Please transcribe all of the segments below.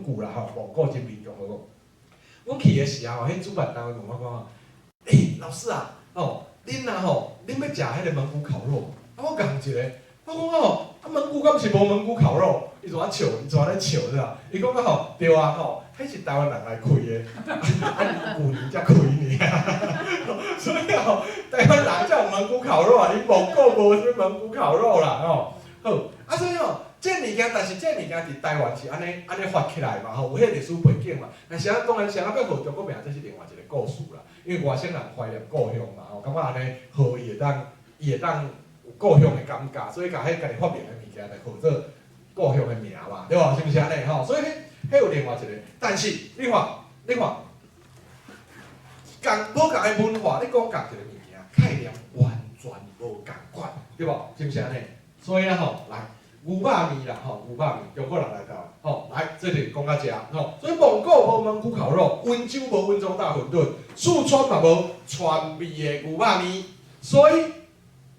古啦吼，蒙古真民族好無？阮去的時候，彼主辦單位問我講，欸，老師啊，哦，恁啊吼，恁欲食彼个蒙古烤肉？啊，我共一个，我講哦，啊蒙古敢是無蒙古烤肉？伊就按笑，伊就按咧笑對吧？伊講講吼，對啊吼，彼是台灣人來開的，啊，舊年才開爾，所以吼，台灣人才有蒙古烤肉啊，恁蒙古無啥物蒙古烤肉啦吼。好，啊所以吼，這个物件，但是這个物件佇台灣是按呢按呢發起來嘛吼，有彼个歷史背景嘛。但是啊，當然啥物欲號中國名，這是另外一個故事啦。因為外省人懷念故鄉嘛吼，感覺按呢號伊會當伊會當有故鄉的感覺，所以共彼家己發明的物件來號做故鄉的名嘛，對無？是毋是按呢吼？所以彼彼有另外一個，但是你看，你看，仝無仝的文化，你講仝一个物件，概念完全無仝款，對無？是毋是按呢？所以啊吼，來牛肉麵啦吼，牛肉麵，中國人來台灣吼，來這裡講到遮吼，所以蒙古無蒙古烤肉，溫州無溫州大餛飩，四川嘛無川味的牛肉麵，所以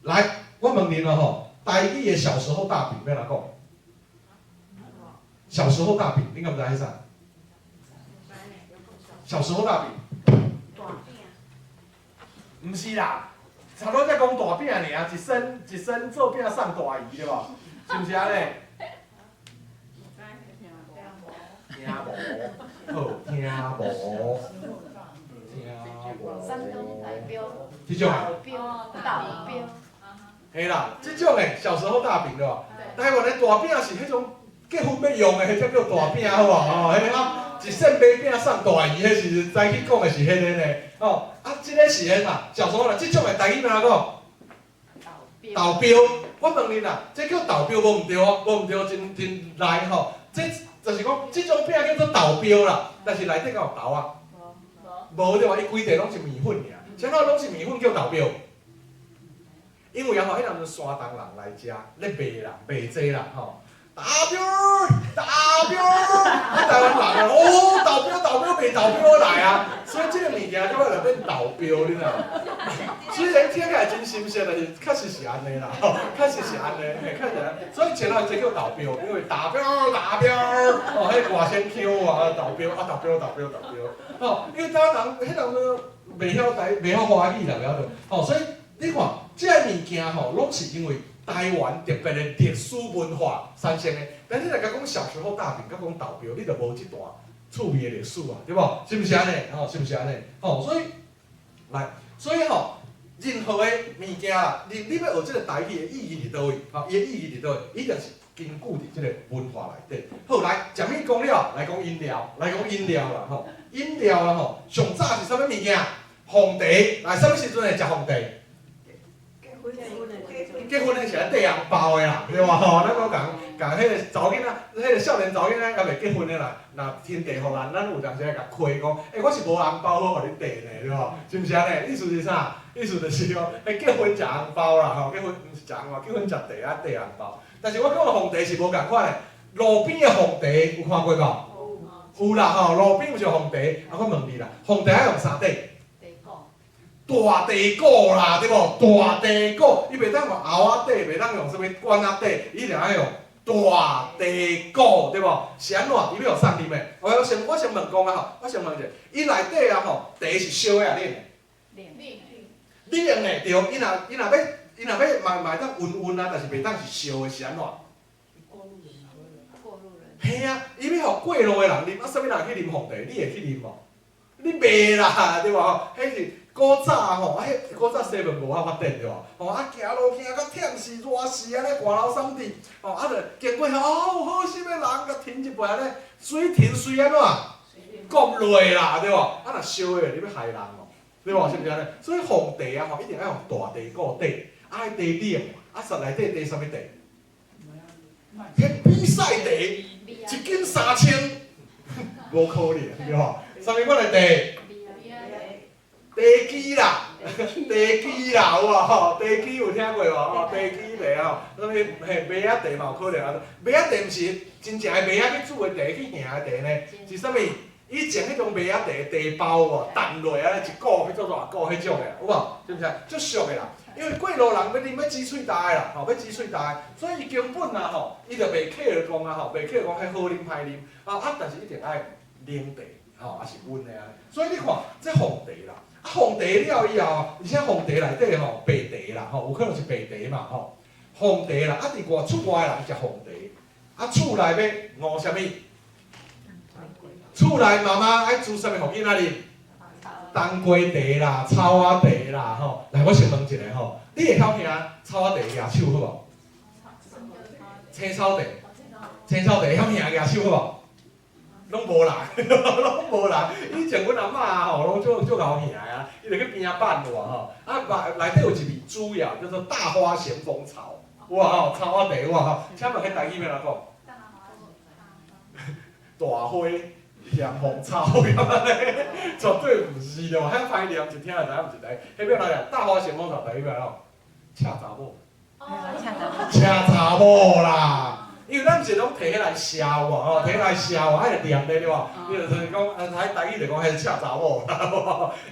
來我問恁咯吼，台語的小時候大餅欲按怎講？小時候大餅，你敢毋知彼啥？小時候大餅。大餅。毋是啦，差不多才講大餅爾，一身一身做餅送大姨對無？是毋是按呢？聽無，好，聽無，聽無。山東代表。這種。豆標。嘿啦，這種的小時候大餅對無？台灣的大餅是彼種結婚欲用的，彼才叫大餅好無？吼，彼個啊，一扇買餅送大姨，彼時陣早起講的是彼个呢。哦，啊，這个是彼啥？小時候啦，這種的台語欲按怎講？豆豆標，我問恁啦，這叫豆標無毋對哦，無毋對，真真來吼。這就是講，這種餅叫做豆標啦，但是內底敢有豆啊？無對無？伊規塊攏是麵粉爾，啥物攏是麵粉叫豆標？因為啊吼，彼當陣山東人來遮咧賣啦，賣這啦吼。大標，大標，啊台灣人啊，哦，豆標豆標賣豆標來啊，所以這个物件到尾就變豆標，你知無？雖然聽起來真新鮮，但是確實是按呢啦，吼，確實是按呢，嘿，確實按呢。所以前後這叫豆標，因為大標大標，哦，彼外省腔啊，豆標啊，豆標豆標豆標，吼，因為台灣人彼當陣袂曉台，袂曉華語啦，袂曉做，吼，所以你看這个物件吼，攏是因為台灣特別的歷史文化產生的。但你若共講小時候大餅，佮講豆標，你就無這段趣味的歷史啊，對無？是毋是按呢？吼，是毋是按呢？吼，所以來，所以吼，任何的物件啦，你欲學這个台語的意義佇佗位？吼，伊的意義佇佗位？一定是根據佇這个文化內底。好，來，食物講了，來講飲料，來講飲料啦，吼，飲料啦，吼，上早是啥物物件？紅茶，來，啥物時陣會食紅茶？結婚的時陣綴紅包的啦，對無？吼，咱講共共彼个查某囡仔，彼个少年查某囡仔猶未結婚的啦，若天遞予咱，咱有當時會共開講，欸，我是無紅包好予你綴呢，對無？是毋是按呢？意思是啥？意思就是講，欸，結婚食紅包啦，吼，結婚毋是食紅包，結婚食茶啊，綴紅包。但是我感覺紅茶是無仝款的，路邊的紅茶有看過無？有啦吼，路邊有一個紅茶，啊，我問你啦，紅茶愛用啥綴？大茶壺啦，對無？大茶壺，伊袂當用餚仔綴，袂當用啥物罐仔綴，伊一定愛用大茶壺，對無？是按怎？伊欲予送啉的。我先問講啊吼，我先問者，伊內底啊吼，茶是燒的抑冷的？冷的對，伊若欲嘛嘛會當溫溫啊，但是袂當是燒的，是按怎？嘿啊，伊欲予過路的人啉，啊，啥物人去啉紅茶？你會去啉無？你袂啦，對無？彼是古早吼，啊，彼古早西門無法發展對無？吼啊，行路行甲忝死熱死按呢，汗流浡背，吼啊，就經過哦，好心的人共停一杯按呢，水停水按怎？灌落啦，對無？啊，若燒的，你欲害人哦，對無？是毋是按呢？所以紅茶啊吼，一定愛用大茶壺綴，啊愛茶冷，啊實內底綴啥物茶？彼比賽茶，一斤3000，無可能對無？啥物款的茶？茶基啦，茶基啦，有無吼？茶基有聽過無？吼，茶基茶吼，啥物嘿麥仔茶嘛有可能啊。麥仔茶毋是真正的麥仔去煮的茶，去營的茶呢？是啥物？以前彼種麥仔茶茶包無，澹落啊，一股去做大股彼種的，有無？是毋是？足俗的啦。因為過路人欲啉欲止喙焦的啦，吼，欲止喙焦的，所以伊根本啊吼，伊就袂客講啊吼，袂客講彼好啉歹啉，啊，但是一定愛冷茶，吼，抑是溫的啊。所以你看，這紅茶啦，啊紅茶了以後，而且紅茶內底吼白茶啦，吼，有可能是白茶嘛，吼，紅茶啦，啊佇外厝外的人食紅茶，啊厝內欲熬啥物？厝內媽媽愛煮啥物予囡仔啉？冬瓜茶啦，草仔茶啦，吼。來，我先問一下吼，你會曉聽草仔茶舉手好無？青草茶，青草茶會曉聽舉手好無？攏無人，攏無人。以前阮阿嬤吼，攏足足𠢕聽啊，伊就去邊仔辦我吼。啊，內底有一味主藥叫做大花咸豐草，有無吼？草仔茶有無吼？請問彼台語欲按怎講？大花咸豐草，敢按呢？絕對毋是咯，遐歹念一聽就知影毋是台語。彼欲按怎念？大花咸豐草台語欲按怎講？赤查某。赤查某啦。因為咱毋是攏提起來燒無吼，提起來燒啊，愛念咧對無？你就是講，啊，台台語就講彼是赤查某，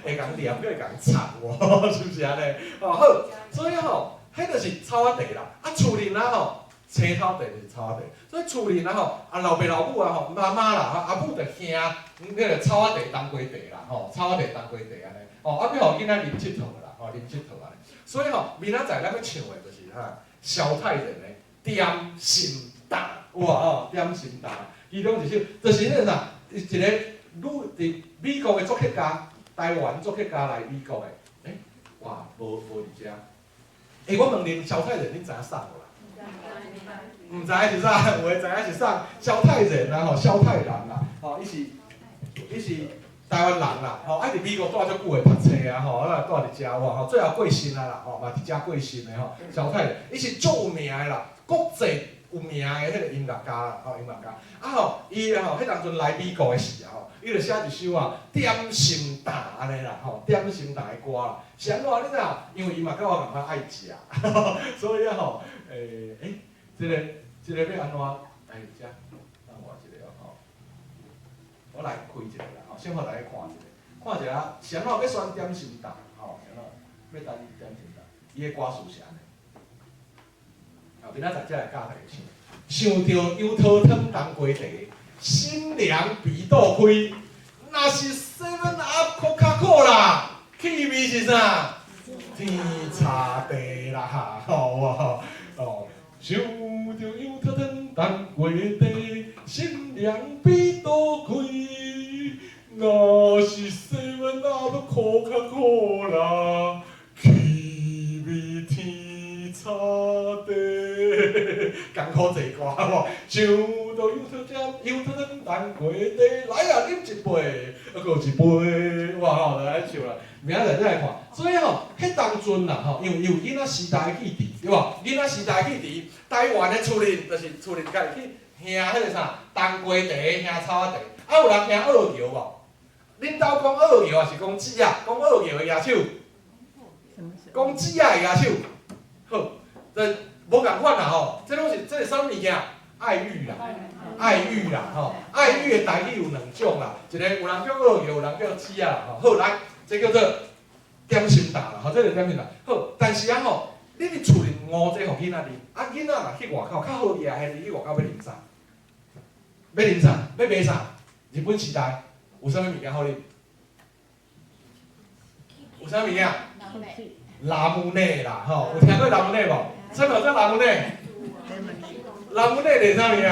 會共念，閣會共插無，是毋是按呢？哦好，所以吼，彼就是草仔茶啦。啊，厝裡啊吼，青草茶就是草仔茶。所以厝裡啊吼，啊老爸老母啊吼，媽媽啦，阿母就興彼個草仔茶、冬瓜茶啦，吼，草仔茶、冬瓜茶按呢。哦，啊欲予囡仔啉𨑨迌啦，吼，啉𨑨迌按呢。所以吼，明仔載咱欲唱的就是哈，蕭泰然的《點心擔》，有無吼？點心擔，其中一首，就是彼個啥，一個女佇美國的作曲家，台灣作曲家來美國的，欸，哇，無無佇遮。欸，我問恁，蕭泰然，恁知影啥無啦？毋知影是啥？有的知影是啥？蕭泰然啊，吼，蕭泰然啦，吼，伊是台灣人啦，吼，啊佇美國蹛足久的讀冊啊，吼，啊蹛佇遮哇，吼，最後過身啊啦，吼，嘛佇遮過身的吼，蕭泰然，伊是足有名的啦，國際有名的彼個音樂家啦，吼，音樂家。啊吼，伊吼，彼當陣來美國的時吼，伊就寫一首啊《點心擔》按呢啦，吼，點心擔的歌啦。是按怎你知影？因為伊嘛佮我仝款愛食，所以啊吼，欸，這個欲按怎？來遮，等我一下吼，我來開一下啦，吼，先予大家看一下，看一下是按怎欲選點心擔，吼，是按怎欲彈點心擔？伊的歌詞是按呢。啊，明仔載才來教大家唱。想著羊肚湯冬瓜茶，心涼鼻肚開。若是 Seven Up 可口可樂，氣味是啥？天茶茶啦，吼無？哦，想著羊肚湯冬瓜茶，心涼鼻肚開。若是 Seven Up 可口可樂，氣味天茶茶。艱苦濟歌無？想到羊肚湯，羊肚湯冬瓜茶，來啊，啉一杯，啊，閣一杯，哇吼，就來唱啦。明仔載再來看，所以吼，彼當陣啦吼，因為有囡仔時代記憶，對無？囡仔時代記憶，台灣的厝裡就是厝裡家己去興彼個啥，冬瓜茶、興草仔茶，啊有人興澳橋無？恁兜講澳橋抑是講姊仔？講澳橋的舉手。講姊仔的舉手。好，這無仝款啦吼，這攏是這是啥物件？愛玉啦，愛玉啦吼，愛玉的台語有兩種啦，一個有人叫澳橋，有人叫姊仔啦吼。好，來，這叫做點心擔啦，吼，這個點心擔。好，但是啊吼，你佇厝裡熬這予囡仔啉，啊囡仔若去外口較好額還是去外口欲啉啥？欲啉啥？欲買啥？日本時代有啥物物件好啉？有啥物件？拉姆內啦，吼，有聽過拉姆內無？啥物叫拉姆內？拉姆內是啥物件？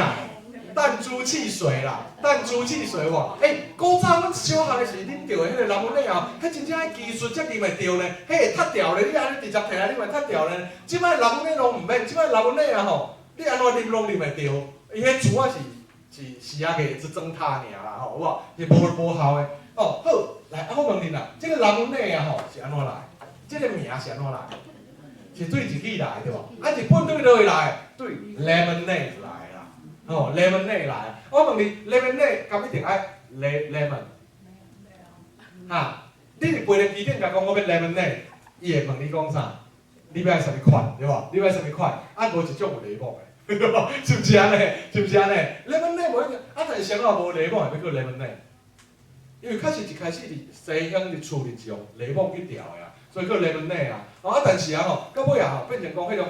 彈珠汽水啦，彈珠汽水無？欸，古早阮小漢的時啉著的彼個拉姆內哦，彼真正彼技術才啉會著呢，彼會脫掉咧，你按呢直接提來啉會脫掉咧。這擺拉姆內攏毋免，這擺拉姆內啊吼，你按怎啉攏啉會著，伊彼珠仔是抑個是裝塔爾啦吼，有無？是無效的。哦，好，來，啊我問恁啦，這個拉姆內啊吼是按怎來？這個名是按怎來？是對日語來對無？啊，日本對佗位來？對 lemonade 來啦，吼，lemonade 來。我問你，lemonade 敢一定愛 lemon？哈？你佇便利店共講我欲 lemonade，伊會問你講啥？你欲愛啥物款對無？你欲愛啥物款？啊，無一種有檸檬的，對無？是毋是按呢？是毋是按呢？lemonade 無一定，啊，但是啥物無檸檬會欲叫 lemonade？因為確實一開始佇西方佇厝裡是用檸檬去調的啊，所以叫 lemonade 啊。啊，但是啊吼，到尾啊吼，變成講彼種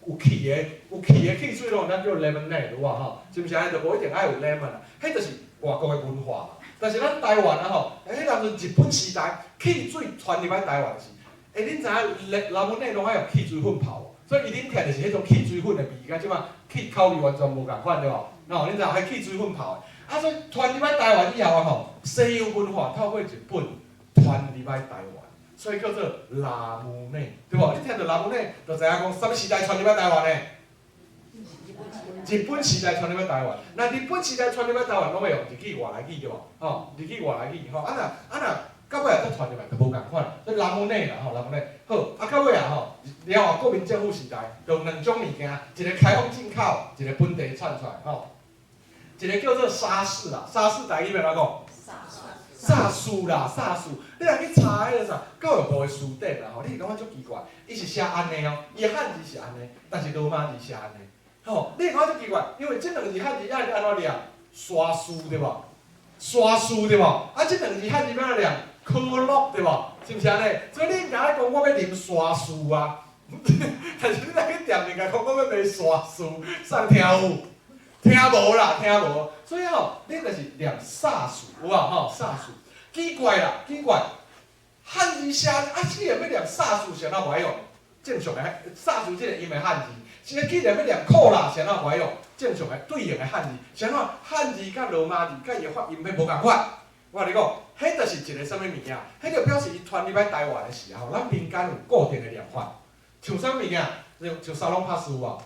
有氣的汽水攏咱叫 lemonade 有無吼？是毋是按呢？就無一定愛有 lemon 啊，彼就是外國的文化嘛。但是咱台灣啊吼，彼當陣日本時代汽水傳入來台灣時，恁知影 lemonade 攏愛用汽水粉泡，所以伊啉起來就是彼種汽水粉的味，佮這馬氣口味完全無仝款對無？吼，恁知影彼汽水粉泡的，啊，所以傳入來台灣以後啊吼，西洋文化透過日本傳入來台灣，所以叫做拉姆內，對無？你聽著拉姆內，就知影講啥物時代傳入來台灣的？日本時代傳入來台灣，那日本時代傳入來台灣，攏會用日語外來語對無？吼，日語外來語吼，啊若啊若到尾啊，閣傳入來就無仝款，所以拉姆內啦吼，拉姆內好，啊到尾啊吼，了後國民政府時代，就有兩種物件，一個開放進口，一個本地產出來吼。一個叫做沙士啦，沙士台語欲按怎講？薩士啦，薩士，你若去查彼個啥教育部的辭典啦吼，你會感覺足奇怪，伊是寫按呢哦，伊的漢字是按呢，但是羅馬字寫按呢，吼，你會感覺足奇怪，因為這兩字漢字愛按怎念？沙士對無？沙士對無？啊，這兩字漢字欲按怎念？可樂對無？是毋是按呢？所以你應該講我欲啉沙士啊，但是你若去店裡共講我欲買沙士，啥聽有？聽無啦，聽無。所以吼，你就是念薩士，有無吼？薩士，奇怪啦，奇怪。漢字寫啊，既然欲念薩士，是按怎無愛用正常的薩士這個音的漢字？是既然欲念可樂，是按怎無愛用正常的對應的漢字？是按怎漢字佮羅馬字佮伊的發音欲無仝款？我共你講，彼就是一個啥物物件？彼就表示伊傳入來台灣的時候，咱民間有固定的念法。像啥物物件？像撒隆巴斯有無？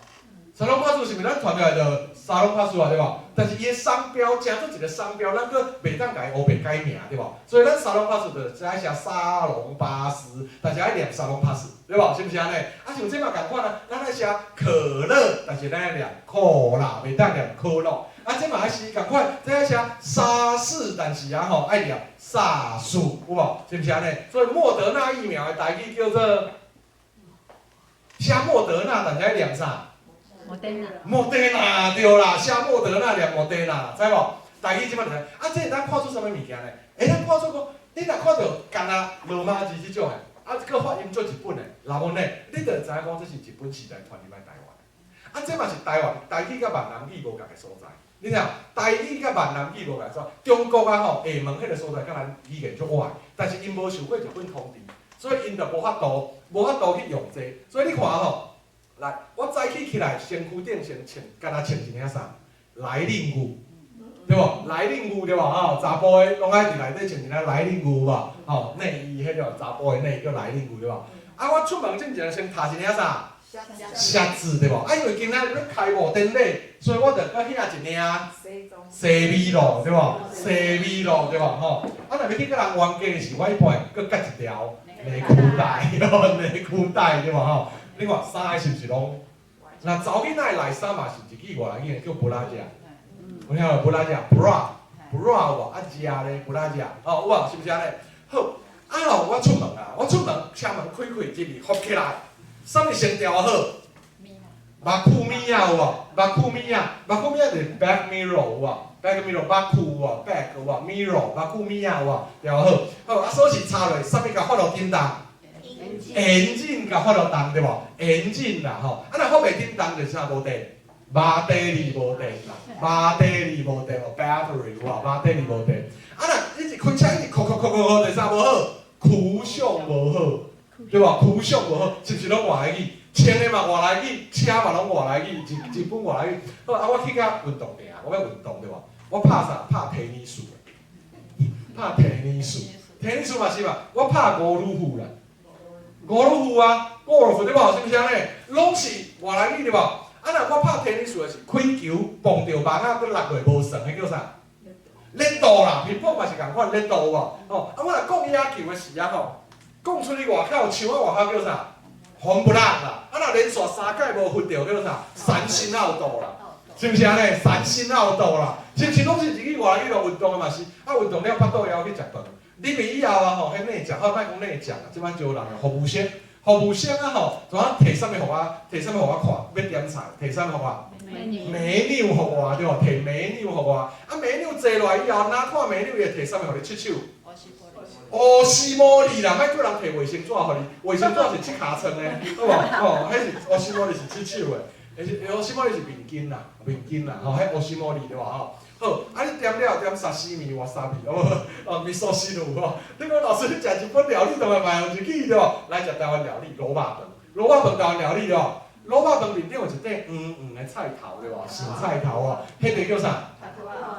撒隆巴斯是毋是咱傳出來就撒隆巴斯啊，對無？但是伊的商標成做一個商標，咱閣袂當共伊烏白改名，對無？所以咱撒隆巴斯就愛寫沙龍巴斯，但是愛念撒隆巴斯，對無？是毋是按呢？啊，像這嘛仝款啊，咱愛寫可樂，但是咱愛念可樂，袂當念可樂。啊，這嘛愛是仝款，這愛寫沙士，但是啊吼愛念薩士，有無？是毋是按呢？所以莫德納疫苗的台語叫做寫莫德納，但是愛念啥？莫德納。莫德納對啦，寫莫德納念莫德納，知無？台語這擺就啊，這會當看出啥物物件呢？會當看出講，你若看著干焦羅馬字這種的，啊，閣發音做日本的，拉姆內，你就會知影講這是日本時代傳入來台灣的。啊，這嘛是台灣台語佮閩南語無仝的所在。你聽，台語佮閩南語無仝所在，中國啊吼，廈門彼個所在佮咱語言足倚，但是𪜶無受過日本統治，所以𪜶就無法度去用這個。所以你看吼，來，我早起起來，身軀頂先穿，敢若穿一領啥？內領牛，對無？內領牛對無？吼，查埔的攏愛佇內底穿一領內領牛無？吼，內衣彼種查埔的內衣叫內領牛對無？啊，我出門進前先疊一領啥？靴子對無？啊，因為今仔日欲開幕典禮，所以我就閣遐一領西米露對無？西米露對無？吼，啊，若欲去佮人冤家時，我一般會閣結一條內褲帶，內褲帶對無？吼，你看衫是毋是攏？若查某囡仔的內衫嘛是一句外來語叫布拉遮，有聽無？布拉遮，bra，bra 有無？啊，遮咧，布拉遮，哦，有無？是毋是按呢？好，啊吼，我出門啊，我出門車門開開入去，合起來。啥物先調好？目褲物仔有無？目褲物仔，目褲物仔就是 back mirror 有無？back mirror 目褲有無？back 有無？mirror 目褲物仔有無？調好，好啊，鎖匙插落，啥物共發予振動？引擎共發予動對無？引擎啦吼，啊若發袂振動就是啥無電？馬達里無電啦，馬達里無電哦，battery 有無？馬達里無電。啊若一直開車一直扣扣扣扣扣，就啥無好？苦相無好。對無？苦相無好，是毋是攏外來語？穿的嘛外來語，車嘛攏外來語，日本外來語。好啊，我去較運動場，我欲運動對無？我拍啥？拍テニス，拍テニス，テニス嘛是嘛。我拍ゴルフ啦，ゴルフ啊，ゴルフ對無？是毋是按呢？攏是外來語對無？啊，若我拍テニス的是開球碰著網仔，閣落落無算，彼叫啥？ネット啦，乒乓嘛是仝款ネット有無？吼，啊，我若講野球的時啊吼，講出去外口，樹仔外口叫啥？ホームラン啦！啊，若連續三擺無罰著，叫做啥？三振アウト啦，是毋是按呢？三振アウト啦，是毋是攏是日語外來語咯？運動的嘛是，啊，運動了腹肚枵去食飯，入去以後啊吼，彼內食，好莫講內食啦，這擺招人啊，服務生，服務生啊吼，怎啊提啥物予我，提啥物予我看，欲點菜，提啥物予我？美女予我對無？提美女予我，啊美女坐落來以後，若看美女伊會提啥物予你拭手？烏絲毛利啦，莫叫人提衛生紙予你，衛生紙是拭尻川的，好無？吼，彼是烏絲毛利是拭手的，彼是烏絲毛利是面巾啦，面巾啦，吼，彼烏絲毛利對無吼？好，啊你點了點沙西米、わさび，哦，哦，味噌汁吼。你講老師你食日本料理，當然嘛用日語對無？來食台灣料理，滷肉飯，滷肉飯台灣料理對無？滷肉飯面頂有一塊黃黃的菜頭對無？莴菜頭啊，彼個叫啥？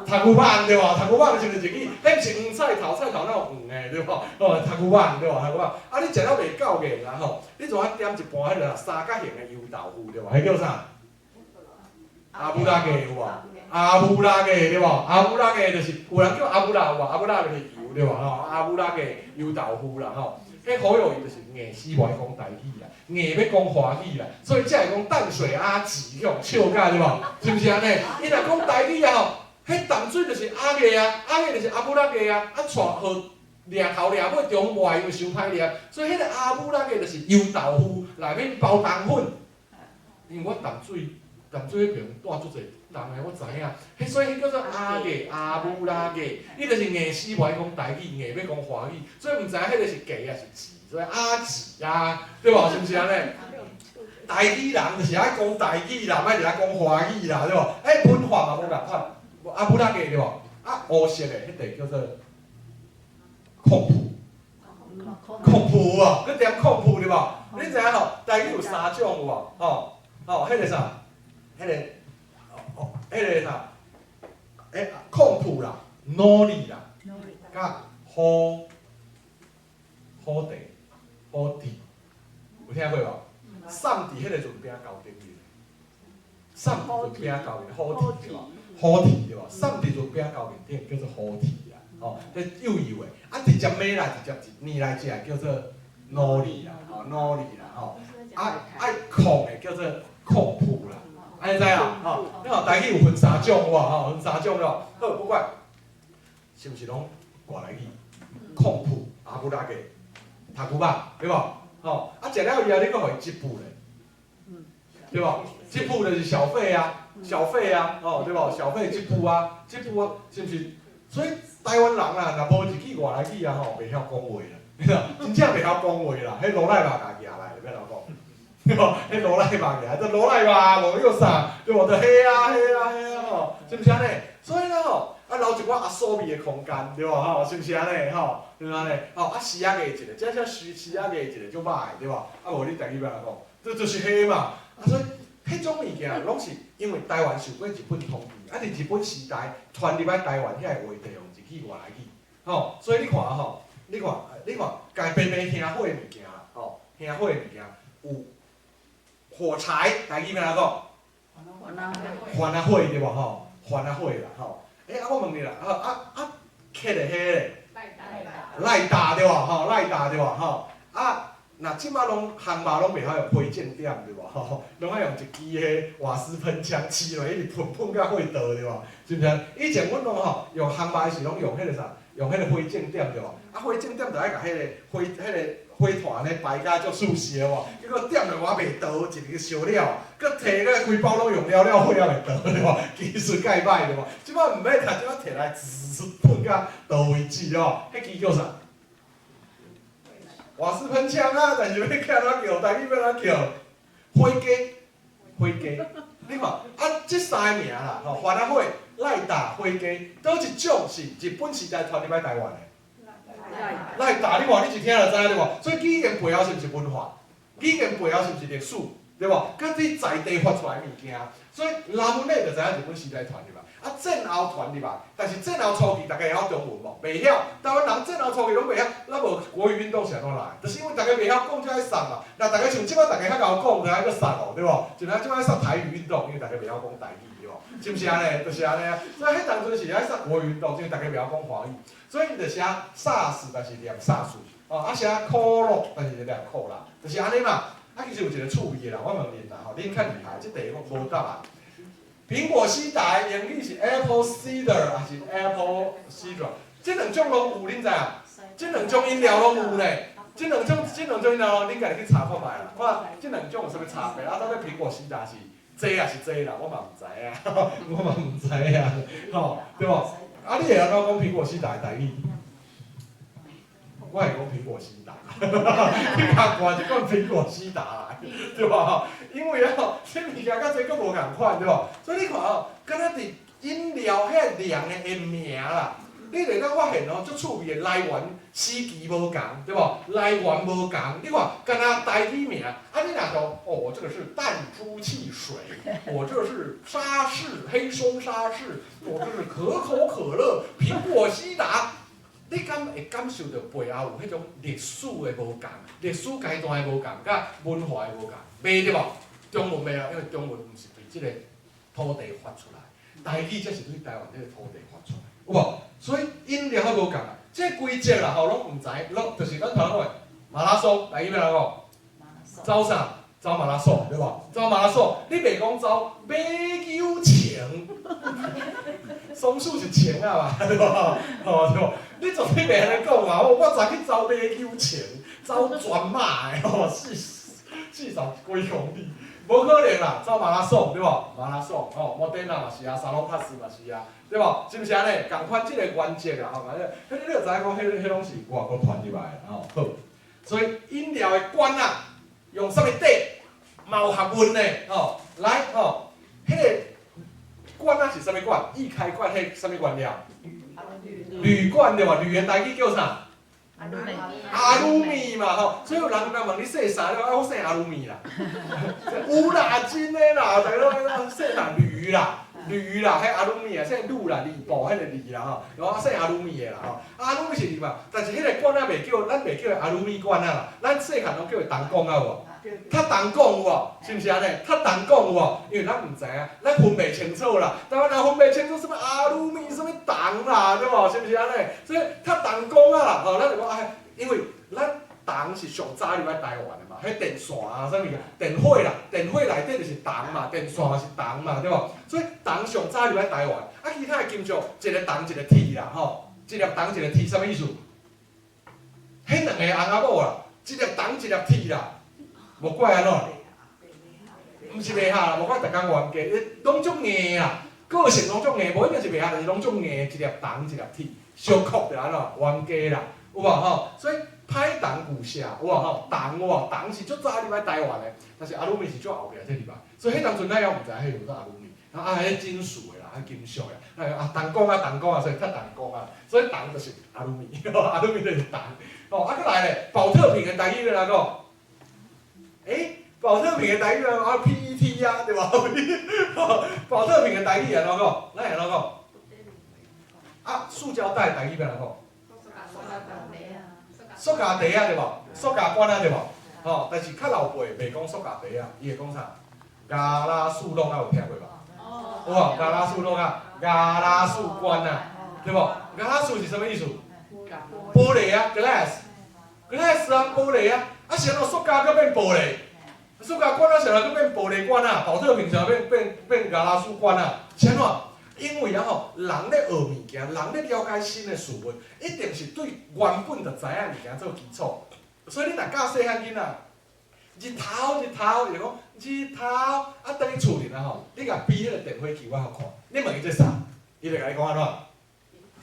讀牛肉對無？讀牛肉是毋是日語？彼毋是黃菜頭，菜頭哪有黃的對無？哦，讀牛肉對無？讀牛肉，啊你食了袂夠癮啦吼，你就愛點一盤彼個三角形的油豆腐對無？彼叫啥？油仔雞有無？油仔雞對無？油仔雞就是有人叫油仔有無？油仔就是油對無？吼，油仔雞油豆腐啦吼。彼好友伊就是硬死無愛講台語啦，硬欲講華語啦，所以才會講淡水阿姊去予笑甲對無？是毋是按呢？伊若講台語啊吼，彼淡水就是鴨雞啊，鴨雞就是油仔雞啊，啊帶予掠頭掠尾中外又傷歹掠，所以彼個油仔雞就是油豆腐內面包冬粉。因為我淡水淡水彼爿蹛足濟人的，我知影。彼所以彼叫做鴨雞油仔雞，伊就是硬死無愛講台語，硬欲講華語，所以毋知影彼個是雞抑是姊，所以阿姊啊，對無？是毋是按呢？台語人就是愛講台語啦，莫佇遐講華語啦，對無？欸，文化嘛無仝款，油仔雞對無？啊，烏色的彼塊叫做控脯，控脯有無？你點控脯對無？你知影吼？台語有三種有無？吼吼，彼個啥？彼個哦，彼個啥？欸，控脯啦，海苔啦，佮火火地火地，有聽過無？送佇彼個潤餅厚頂面，送佇潤餅厚面，虎蹄對無？虎蹄對無？送佇潤餅厚面頂叫做虎蹄啦，吼，這幼幼的，啊直接買來直接一捏來食叫做海苔啦，吼，海苔啦，吼，啊愛控的叫做控脯啦，按呢知啦，吼，你看台語有分三種有無？吼，分三種咯，好，不管，是毋是攏外來語？控脯、油仔雞、讀牛肉，對無？吼，啊，食了以後你閣予伊チップ咧，對無？チップ就是小費啊，小費啊，吼，對無？小費チップ啊，チップ啊，是毋是？所以台灣人啊，若無日語外來語啊，吼，袂曉講話啦，真正袂曉講話啦。彼羅賴肉共舉來，欲按怎講？對無？彼羅賴肉舉，這羅賴肉無叫啥？對無？就彼啊，彼啊，彼啊，吼，是毋是按呢？所以呢，吼，啊留一寡阿蘇味的空間，對無？吼，是毋是按呢？吼，是毋是按呢？吼，啊絲仔雞一个，這這絲絲仔雞一個足歹的，對無？啊無你台語欲按怎講？這就是彼嘛。啊所以，彼種物件攏是因為台灣受過日本統治，啊佇日本時代傳入來台灣遐個話題用日語外來語，吼，所以你看吼，你看，你看，共平平香火的物件啦，吼，香火的物件有火柴，台語欲按怎講？番仔火對無吼？番仔火啦吼。欸，啊我問你啦，啊啊啊，刻的彼个ライター對無吼？ライター對無吼？啊，若這擺攏烘肉攏袂曉用火箭點對無吼？攏愛用一支彼瓦斯噴槍，試落一直噴噴甲火著對無？是毋是？以前阮攏吼用烘肉的時攏用彼個啥？用彼個火箭點對無？啊，火箭點就愛共彼個火彼個火炭呢排甲足舒適的無？結果點落我袂著，一個燒了，閣提了規包攏用了了，火猶袂著對無？技術蓋歹對無？這擺毋免啦，這擺提來滋噴甲著為止對無？彼支叫啥？瓦斯噴槍啊！但是欲按怎叫？台語欲按怎叫？火雞，火雞。你看，啊，這三个名啦，吼，番仔火、ライター、火雞，佗一種是日本時代傳入來台灣的？ライター，你看，你一聽就知對無？所以語言背後是毋是文化？語言背後是毋是歷史？對無？佮佇在地發出來的物件，所以ラムネ就知影日本時代傳入來，啊戰後傳入來，但是戰後初期大家會曉中文無？袂曉，台灣人戰後初期攏袂曉，咱無國語運動是按怎來？就是因為大家袂曉講才愛殺嘛。若大家像這擺大家較𠢕講，就愛閣殺哦，對無？就像這擺殺台語運動，因為大家袂曉講台語，對無？是毋是按呢？就是按呢啊。所以彼當陣是愛殺國語運動，因為大家袂曉講華語，所以伊就寫薩斯，但是念薩斯，哦，啊寫可樂，但是念コーラ，就是按呢嘛。啊，其實有一個趣味的啦，我問恁啦吼，恁較厲害，這題我無答案。蘋果西打英語是 apple cider 還是 apple cider？這兩種攏有，恁知影？這兩種飲料攏有呢。這兩種飲料，恁家己去查看覓啦。看這兩種有啥物差別？啊，到底蘋果西打是這抑是這啦？我嘛毋知影，我嘛毋知影，吼，對無？啊，你會按怎講蘋果西打的台語？我會講蘋果西打，你共灌一罐蘋果西打來，對無？因為哦，這物件佮這閣無仝款，對無？所以你看哦，敢若佇飲料彼個量的名啦，你會當發現哦，足趣味的來源時期無仝，對無？來源無仝，你看，敢若台語名，啊，你若說哦，這個是彈珠汽水，我這是沙士黑松沙士，我這是可口可樂、蘋果西打，你敢會感受著背後有彼種歷史的無仝，歷史階段的無仝，佮文化的無仝，袂對無？中文袂啊，因為中文毋是對這個土地發出來，台語才是對台灣這個土地發出來，有無？所以飲料較無仝啊，這個規則啦吼，攏毋知，攏就是咱頭先講的馬拉松，來伊欲按怎講？走啥？走馬拉松，對無？走馬拉松，你袂講走馬球程，松鼠是蟲仔嘛，對無？吼對無？你絕對袂按呢講嘛！我昨去走馬球程，走全馬的吼，40幾公里，無可能啦！走馬拉松對無？馬拉松吼，摩登仔嘛是啊，沙龍帕斯嘛是啊，對無？是毋是按呢？仝款這個原則啦吼，反正，彼你就知影講，彼攏是外國傳入來的吼。好，所以飲料的罐仔用啥物底，嘛有學問的吼。來吼，彼個罐仔是啥物罐？易開罐，彼啥物原料？鋁罐對無？鋁的台語叫啥？阿魯米嘛吼，所以有人若問你姓啥，你講啊我姓阿魯米啦。有啦，真的啦，逐家攏姓啥鋁啦，鋁啦，彼阿魯米啊，姓呂啦，呂布彼個呂啦吼，我姓阿魯米的啦吼，阿魯米是鋁嘛，但是彼個罐仔袂叫，咱袂叫阿魯米罐仔啦，咱細漢攏叫伊銅管仔有無？鐵銅管有無？是毋是按呢？鐵銅管有無？因為咱毋知影，咱分袂清楚啦。台灣人分袂清楚啥物阿魯米，啥物銅啦，對無？是毋是按呢？所以鐵銅管仔啦，吼，咱就講哎，因為咱銅是上早入來台灣的嘛，彼電線啊，啥物件，電火啦，電火內底就是銅嘛，電線嘛是銅嘛，對無？所以銅上早入來台灣，啊，其他的金屬一個銅一個鐵啦，吼，一粒銅一個鐵，啥物意思？彼兩个翁仔某啦，一粒銅一粒鐵啦，無怪按怎？毋是袂合啦，無怪逐工冤家，攏足硬啦，個性攏足硬，無一定是袂合，但是攏足硬，一粒銅一粒鐵，相克就按怎冤家啦，有無吼？所以歹銅舊錫，有無吼？銅有無？銅是足早入來台灣的，但是阿魯米是足後壁才入來，所以彼當陣咱猶毋知彼叫做阿魯米，啊，彼金屬的啦，彼金屬的，啊銅管啊銅管啊，所以鐵銅管啊，所以銅就是阿魯米，阿魯米就是銅。哦，啊，閣來咧，寶特瓶的台語欲按怎講？欸，寶特瓶的台語啊，PET 啊，對無？寶特瓶的台語按怎講？咱會按怎講？啊，塑膠袋台語欲按怎講？塑膠袋仔對無？塑膠罐仔對無？吼，但是較老輩袂講塑膠袋仔，伊會講啥？伽拉斯櫳仔有聽過無？有無？伽拉斯櫳仔，伽拉斯罐仔，對無？伽拉斯是啥物意思？玻璃啊，glass，glass 啊，玻璃啊，啊是按怎塑膠閣變玻璃？塑膠罐仔是按怎閣變玻璃罐仔？寶特瓶是按怎變伽拉斯罐仔？是按怎？因為啊吼，人咧學物件，人咧了解新的事物，一定是對原本就知影物件做基礎。所以你若教細漢囡仔，日頭日頭，伊就講日頭，啊，轉去厝裡啊吼，你共比彼個電火球仔予看，你問伊這啥？伊就共你講按怎？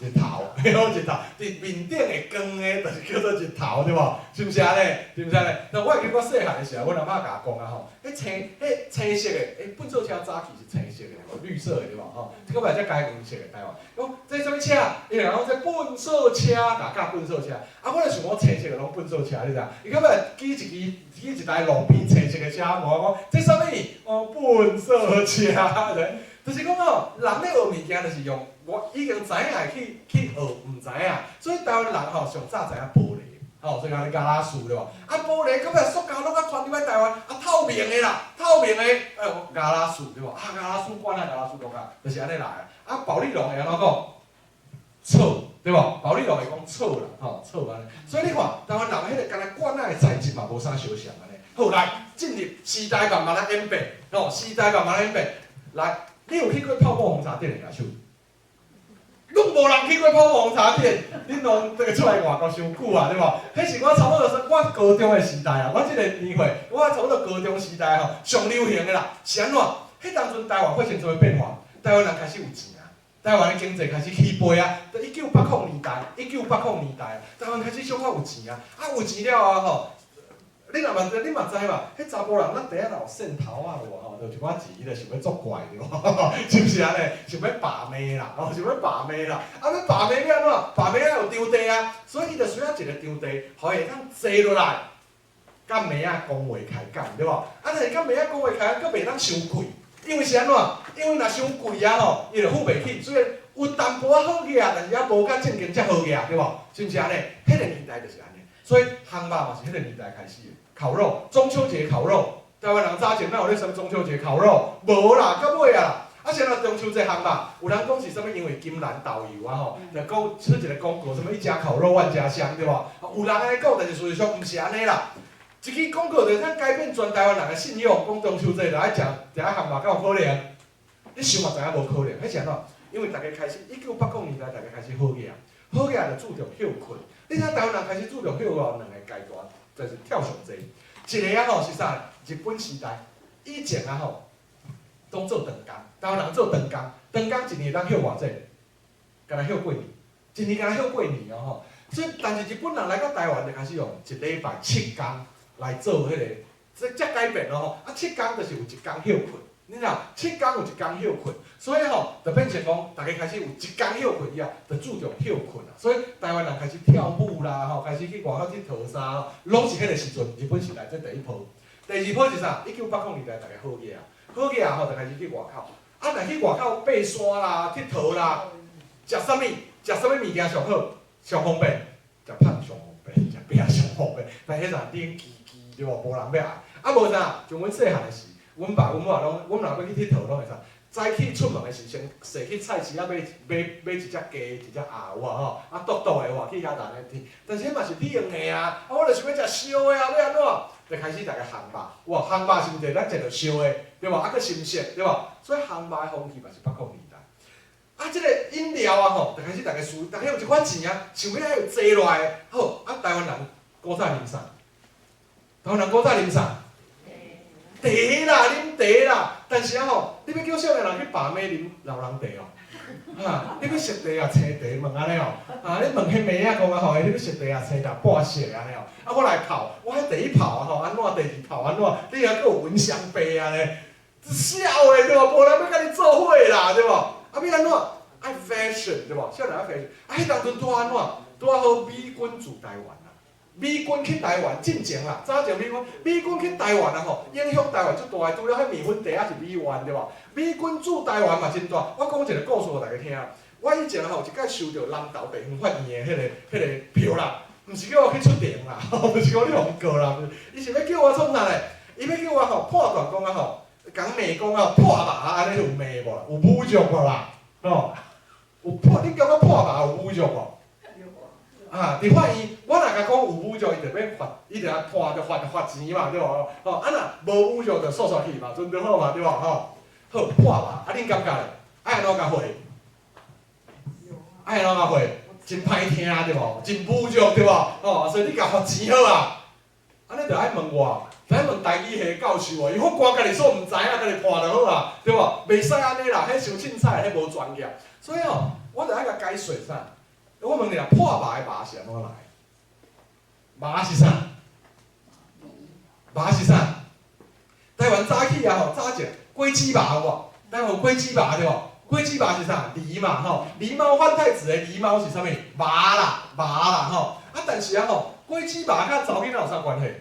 日頭，彼種日頭，佇面頂會光的，就是叫做日頭，對無？是毋是按呢？是毋是按呢？那我會記我細漢的時候，阮阿嬤共我講啊吼，彼青，彼青色的，欸，糞掃車早期是青色的，綠色的對無？吼，這個尾才改黃色的台灣。講這啥物車？伊就講這糞掃車，共教糞掃車。啊，我就想講青色的攏糞掃車，你知影？伊到尾舉一支，舉一台路邊青色的車，問我講這啥物？哦，糞掃車，就是講吼，人咧學物件就是用我已經知影的去學毋知影，所以台灣人吼上早知影玻璃，吼，所以講咧伽拉斯對無？啊，玻璃到尾塑膠攏較傳入來台灣，啊，透明的啦，透明的，哎，伽拉斯對無？啊，伽拉斯罐啊，伽拉斯櫳仔，就是按呢來的。啊，保麗龍會按怎講？草，對無？保麗龍會講草啦，吼，草按呢。所以你看，台灣人彼個干焦罐仔的材質嘛，無啥相像按呢。好，來進入時代慢慢仔演變，吼，時代慢慢演變。來，你有去過泡沫紅茶店的舉手？攏無人去過泡沫紅茶店，恁攏這個出來外國傷久啊，對無？彼是我差不多是我高中的時代啊，我這個年歲，我差不多高中時代吼，上流行的啦，是按怎？彼當陣台灣發生啥物變化？台灣人開始有錢啊，台灣的經濟開始起飛啊！1980年代，1980年代，台灣開始小可有錢啊！啊，有錢了後吼，你若嘛你嘛知嘛？彼查埔人咱第一若有線頭仔有無吼，就一寡錢，伊就想欲作怪對無？是毋是按呢？想欲罷命啦，吼，想欲罷命啦！啊，欲罷命欲按怎？罷命愛有場地啊，所以伊就需要一個場地，予伊會當坐落來，佮妹仔講話開講，對無？啊，但是佮妹仔講話開講，閣袂當傷貴。因為是按怎？因為若傷貴啊吼，伊就付袂起。雖然有淡薄仔好額，但是猶無佮正經遮好額，對無？是毋是按呢？彼個年代就是按呢。所以烘肉嘛是彼個年代開始的。烤肉，中秋節烤肉，台灣人早前哪有咧啥物中秋節烤肉？無啦，到尾啊。啊，啥人中秋節烘肉？有人講是啥物？因為金蘭豆油啊吼，就講出一個廣告，啥物一家烤肉萬家香，對無？有人按呢講，但是事實上毋是按呢啦。一支廣告就會當改變全台灣人的信仰，講中秋節就愛食食烘肉，敢有可能？你想嘛知影無可能，彼是按怎？因為逐家開始1980年代，逐家開始好額，好額就注重歇睏。你知影台灣人開始注重歇睏有兩個階段，就是跳上濟。一個啊吼是啥？日本時代以前啊吼，攏做長工，台灣人做長工，長工一年會當歇偌濟？干焦歇過年，一年干焦歇過年哦吼。所以，但是日本人來到台灣就開始用一禮拜7工來做彼個，這才改變咯吼。啊，七工就是有一工歇睏，你知影？七工有一工歇睏，所以吼，就變成講，逐家開始有一工歇睏以後，就注重歇睏啊。所以台灣人開始跳舞啦，吼，開始去外口𨑨迌啥，攏是彼個時陣，日本時代這第一波。第二波是啥？1980年代逐家好額啊，好額吼就開始去外口。啊，若去外口爬山啦、𨑨迌啦，食啥物？食啥物物件上好？上方便？食麭上方便，食餅上方便。但彼陣冷吱吱對無？無人欲愛。啊無啥，像阮細漢的時，阮爸阮母攏，阮若欲去𨑨迌攏會啥？早起出門的時，先踅去菜市仔買買買一隻雞，一隻鴨有無吼？啊，剁剁的有無？去遐逐日佇。但是彼嘛是冷的啊！啊，我就想欲食燒的啊，欲按怎？就開始逐家烘肉，哇，烘肉是毋是咱食著燒的，對無？啊，閣新鮮，對無？所以烘肉的風氣嘛是80年代。啊，這個飲料啊吼，就開始逐家輸，逐家有一寡錢啊，想欲愛有坐落來的。好，啊，台灣人古早啉啥？台灣人古早啉啥？茶啦，啉茶啦。但是啊吼，你欲叫少年人去罷妹啉老人茶哦？哈，你欲熟茶啊，青茶問按呢哦？啊，你問彼妹仔講啊吼，你欲熟茶啊，青茶半熟按呢哦？啊，我來泡，我彼第一泡啊吼，按怎？第二泡按怎？你猶閣有聞香白啊咧？痟的對無？無人欲佮你做伙啦，對無？啊，欲按怎？愛 fashion 對無？少年愛 fashion。啊，彼當陣拄按怎？拄仔好美軍駐台灣啦，美軍去台灣進前啦，早前美軍，美軍去台灣啊吼，影響台灣足大的。除了彼麵粉茶仔是美元對無？美軍駐台灣嘛真大。我講一個故事予大家聽。我以前吼有一擺收著南投地方法院的彼個票啦，毋是叫我去出庭啦，毋是講你予告啦，伊是欲叫我創啥咧？伊欲叫我吼判斷講啊吼，共罵講啊破麻按呢有罵無？有侮辱無啦？吼，有破？你感覺破麻有侮辱無？啊！佇法院，我若共講有侮辱，伊就欲罰，伊就愛判就罰罰錢嘛，對無？吼，啊若無侮辱就煞煞去嘛，準就好嘛，對無？吼，好破麻，啊恁感覺咧？愛按怎共回？愛按怎共回？真歹聽對無？真侮辱對無？吼，所以你共罰錢好啊？按呢就愛問我，愛問台語系教授哦，伊法官家己說毋知影，家己判就好啊，對無？袂使按呢啦，彼傷凊彩，彼無專業。所以吼，我就愛共解說啥？我問你啦，破麻的麻是按怎來？麻是啥？麻是啥？台灣早起啊吼，早食果子麻有無？台灣有果子麻對無？果子麻是啥？狸嘛吼，狸貓換太子的狸貓是啥物？麻啦，麻啦吼。啊，但是啊吼，果子麻佮查某囡仔有啥關係？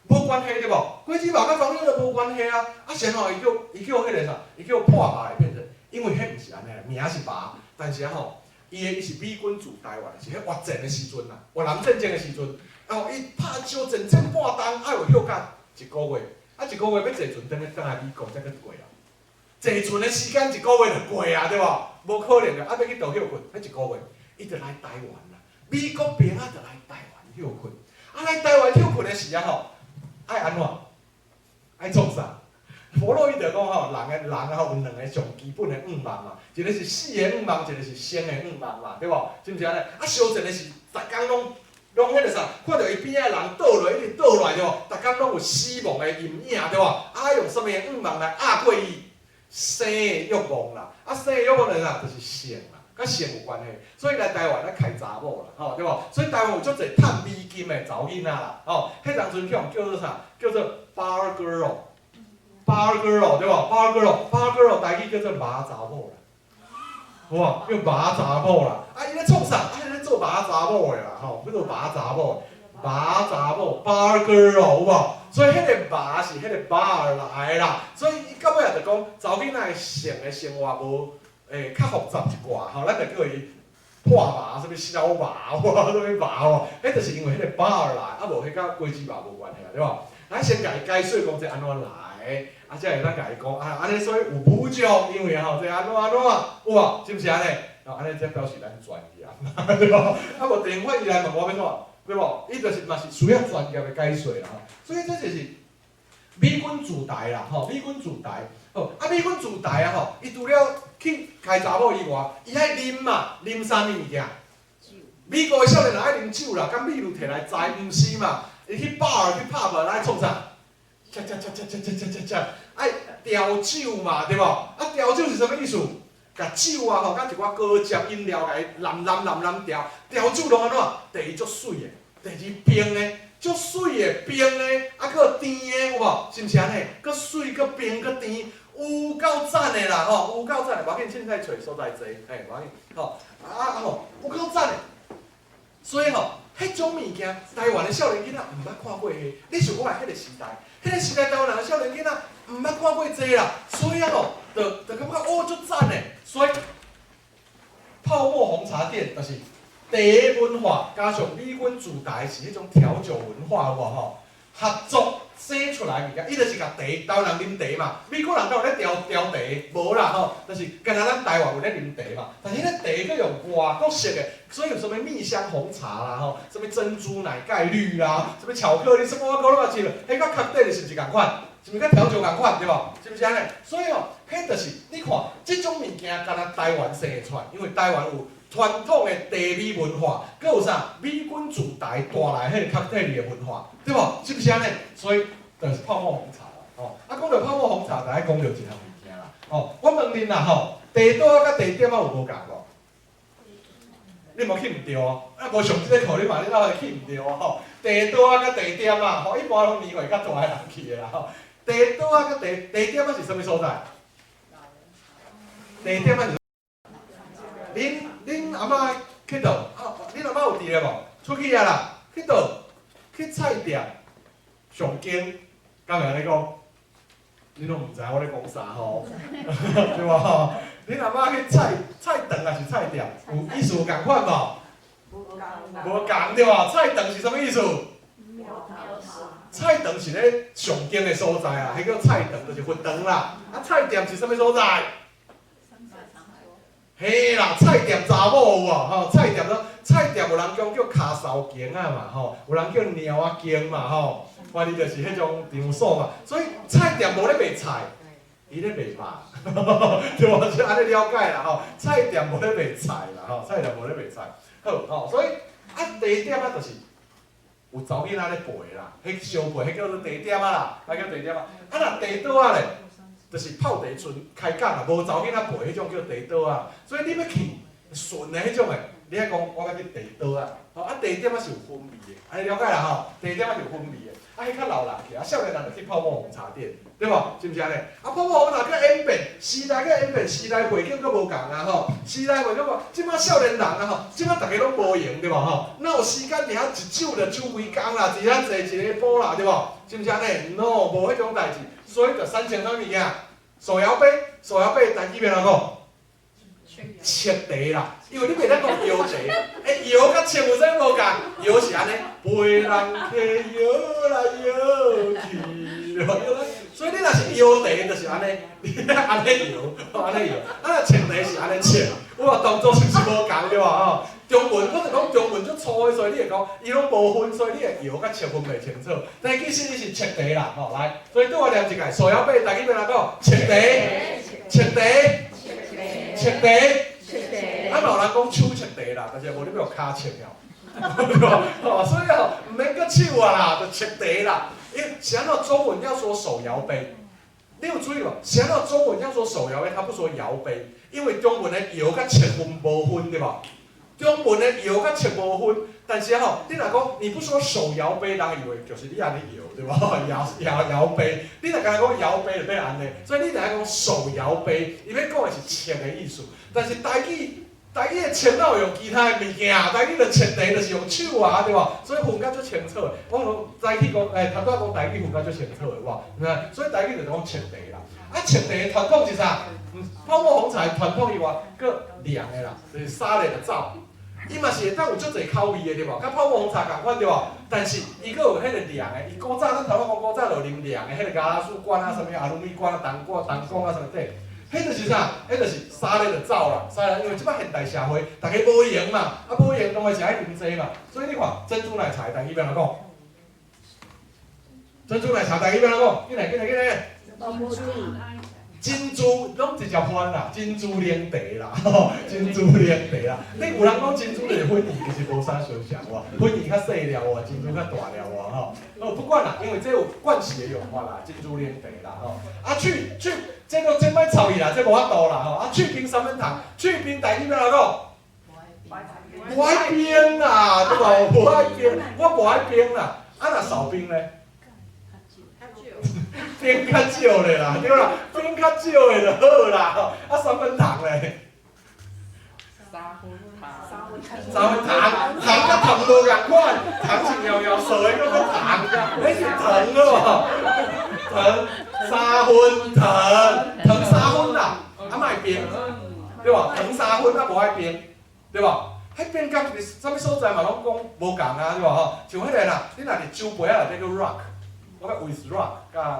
無關係對無？果子麻佮查某囡仔無關係啊。啊，啥怎伊叫伊叫彼個啥？伊叫破麻會變做？因為彼毋是按呢，名是麻，但是啊吼，伊的伊是美軍駐台灣，是彼越戰的時陣啦，越南戰爭的時陣，啊吼，伊拍招戰爭半冬，愛有休假一個月，啊一個月欲坐船轉去轉來美國才閣過啊。坐船的時間一個月就過啊，對無？無可能啊，啊欲去佗歇睏，彼一個月，伊就來台灣啦。美國兵仔就來台灣歇睏，啊來台灣歇睏的時啊吼，愛按怎？愛創啥？弗洛伊德講吼，人的人吼有兩个上基本的欲望嘛，一個是死的欲望，一個是生的欲望嘛，對無？是毋是按呢？啊，相戰的是，逐工攏攏彼个啥，看著伊邊仔的人倒落，一直倒落來對無？逐工攏有死亡的陰影對無？啊，用啥物欲望來壓過伊？生的欲望啦。啊，生的欲望就是啥？就是性啦，佮性有關係。所以來台灣咧開查某啦，吼，對無？所以台灣有足濟趁美金的查某囡仔啦，吼，彼當陣去予叫做啥？叫做 bar girl，bar girl 對無？bar girl，bar girl 台語叫做馬查某啦，有無？叫馬查某啦。啊，伊咧創啥？啊，伊咧做馬查某的啦，吼，叫做馬查某。馬查某 bar girl 有無？所以彼個馬是彼個 bar 來的啦。所以伊到尾仔就講，查某囡仔的性的生活無較複雜一寡吼，咱就叫伊破麻，啥物燒麻，啥物麻吼，彼就是因為彼個 bar 來，啊無彼佮果子麻無關係啊，對無？咱先共伊解說講這按怎來，啊才會當共伊講啊，按呢所以有侮辱，因為吼這按怎按怎，有無？是毋是按呢？按呢才表示咱專業，對無？啊無電話伊來問我欲按怎？對無？伊就是嘛是需要專業的解說啦吼，所以這就是美軍駐台啦吼，美軍駐台，好啊，美軍駐台啊吼，伊除了去開查某以外，伊愛啉嘛，啉啥物物件？美國的少年人愛啉酒啦，敢秘魯提來知？毋是嘛？伊去 bar 去 pub 愛創啥？吃吃吃吃吃吃吃吃吃，愛調酒嘛，對無？啊，調酒是啥物意思？共酒啊吼，佮一寡果汁飲料共伊濫濫濫濫調，調酒攏按怎？第一足媠的，第二冰的，足媠的冰的，啊閣甜的有無？是毋是按呢？閣媠閣冰閣甜，有夠讚的啦吼，有夠讚的，無要緊，凊彩揣所在坐，嘿，無要緊，吼，啊啊吼，有夠讚的。所以吼，彼種物件，台灣的少年囡仔毋捌看過彼。你想看彼個時代，彼個時代台灣人的少年囡仔毋捌看過這啦，所以啊吼，就感覺哦足讚的。所以泡沫紅茶店就是茶文化加上美軍駐台是彼種調酒文化有無吼？合作生出來的物件，伊就是共茶，台灣人啉茶嘛，美國人敢有咧調調茶？無啦吼，就是敢若咱台灣有咧啉茶嘛，但是彼個茶閣用外國式的，所以有啥物蜜香紅茶啦吼，啥物珍珠奶蓋綠啦，啥物巧克力，啥物我攏嘛是，彼佮咖啡是毋是仝款？是毋是佮調酒仝款對無？是毋是按呢？所以吼，彼就是你看，這種物件敢若台灣生會出來，因為台灣有傳統的茶米文化，閣有啥美軍駐台帶來彼個咖啡的文化，對無？是毋是按呢？所以就是泡沫紅茶啦，吼。啊，講著泡沫紅茶，就愛講著一項物件啦，吼。我問恁啦，吼，茶桌仔佮茶點仔有無仝無？你無去毋著哦，啊無上這個課你嘛，你哪會去毋著哦？吼，茶桌仔佮茶點仔，吼，一般攏年歲較大的人去的啦，吼。茶桌仔佮茶點仔是啥物所在？茶點仔是？恁阿嬤去佗？啊，恁阿嬤有佇咧無？出去啊啦，去佗？去菜店上間，敢會按呢講？恁攏毋知我咧講啥吼？對無？恁阿嬤去菜場抑是菜店？有意思有仝款無？無仝對無？菜場是啥物意思？菜場是咧上間的所在啊，彼叫菜場，就是佛堂啦。啊，菜店是啥物所在？嘿啦，菜店查某有無？吼，菜店咯，菜店有人講叫跤梢間仔嘛，吼，有人叫貓仔間嘛，吼，反正就是彼種場所嘛。所以菜店無咧賣菜，伊咧賣肉，對無？是按呢了解啦，吼。菜店無咧賣菜啦，吼，菜店無咧賣菜。好，吼，所以啊，茶點仔就是有查某囡仔咧陪啦，彼相陪，彼叫做茶點仔啦，彼叫茶點仔。啊，若茶桌仔咧，就是泡茶賰開講啦，無查某囡仔陪，彼種叫茶桌仔。所以你欲去順的彼種的，你愛講我欲去茶桌仔。吼，啊，茶點仔是有氛圍的，按呢了解啦吼。茶點仔是有氛圍的，啊，彼較老人去，啊，少年人就去泡沫紅茶店，對無？是毋是按呢？啊，泡沫紅茶閣演變，時代閣演變，時代背景閣無仝啊吼。時代背景無，這擺少年人啊吼，這擺逐家攏無閒對無吼？哪有時間佇遐一酒就酒規工啦，佇遐坐一下晡啦，對無？是毋是按呢？No，無彼種代誌，所以就產生啥物物件？手搖杯，手搖杯台語欲按怎講？粟茶啦，因為你袂當講搖茶，欸，搖佮粟有啥無仝？搖是按呢，陪人客搖來搖去，對無？所以你若是搖茶，就是按呢，你按呢搖，按呢搖，啊若粟茶是按呢粟，有動作是毋是無仝對無？吼，中文我就講中文足粗的，所以你會講伊攏無分，所以你會搖佮粟分袂清楚。但其實伊是粟茶啦，吼來，所以拄仔念一擺，手搖杯台語欲按怎講？粟茶，粟茶，粟茶。啊，嘛有人講手粟茶啦，但是無你欲予跤粟了，吼，所以吼，毋免閣手啊啦，就粟茶啦。因為是按怎中文要說手搖杯，你有注意無？啥物中文叫做手搖杯，他不說搖杯，因為中文的搖佮切分無分對無？中文的搖佮切無分，但是吼，你若講你不說手搖杯，人以為就是你按呢搖對無？搖搖搖杯，你若敢講搖杯就變按呢，所以你著愛講手搖杯，伊欲講的是切的意思。但是台語台語的切哪有用其他的物件？台語就切茶就是用手啊，對無？所以分甲足清楚的。我講早起講，頭拄仔講台語分甲足清楚的，哇，所以台語就是講切茶啦。啊，切茶的傳統是啥？泡沫紅茶傳統以外，閣涼的啦，就是沙咧就走。伊嘛是會當有足濟口味的對無？佮泡沫紅茶仝款對無？但是伊閣有彼個涼的，伊古早咱頭拄講古早就啉涼的，彼個伽藍斯罐啊，啥物阿魯米罐啊、銅罐、銅罐啊，啥物底。彼就是啥？彼就是沙咧就走啦，沙咧，因為這擺現代社會，逐家無閒嘛，啊無閒當然是愛啉這嘛，所以你看珍珠奶茶，台語欲按怎講？珍珠奶茶台語欲按怎講？緊來緊來緊來！珍珠攏直接翻啦，珍珠奶茶啦，珍珠奶茶啦。你有人講珍珠就是粉圓，其實無啥相像哇，粉圓較細粒哇，珍珠較大粒哇吼。哦，不管啦，因為這有慣勢的用法啦，珍珠奶茶啦吼。啊，去去，這個這莫插伊啦，這無法度啦吼。啊，去冰三分糖，去冰台語欲按怎講？無愛冰啦，對無？無愛冰，我無愛冰啦。啊，若少冰咧？冰較少咧啦，對啦，冰較少的就好啦。啊，三分糖咧？三分糖。三分糖，糖佮糖無仝款，糖是搖搖素的，閣閣糖，彼是糖好無？糖三分糖，糖三分啦，啊莫冰，對無？糖三分啊無愛冰，對無？彼冰甲是啥物所在嘛，攏講無仝啊，對無吼？像彼個啦，你若佇酒杯仔內底叫 rock，我講 with rock 佮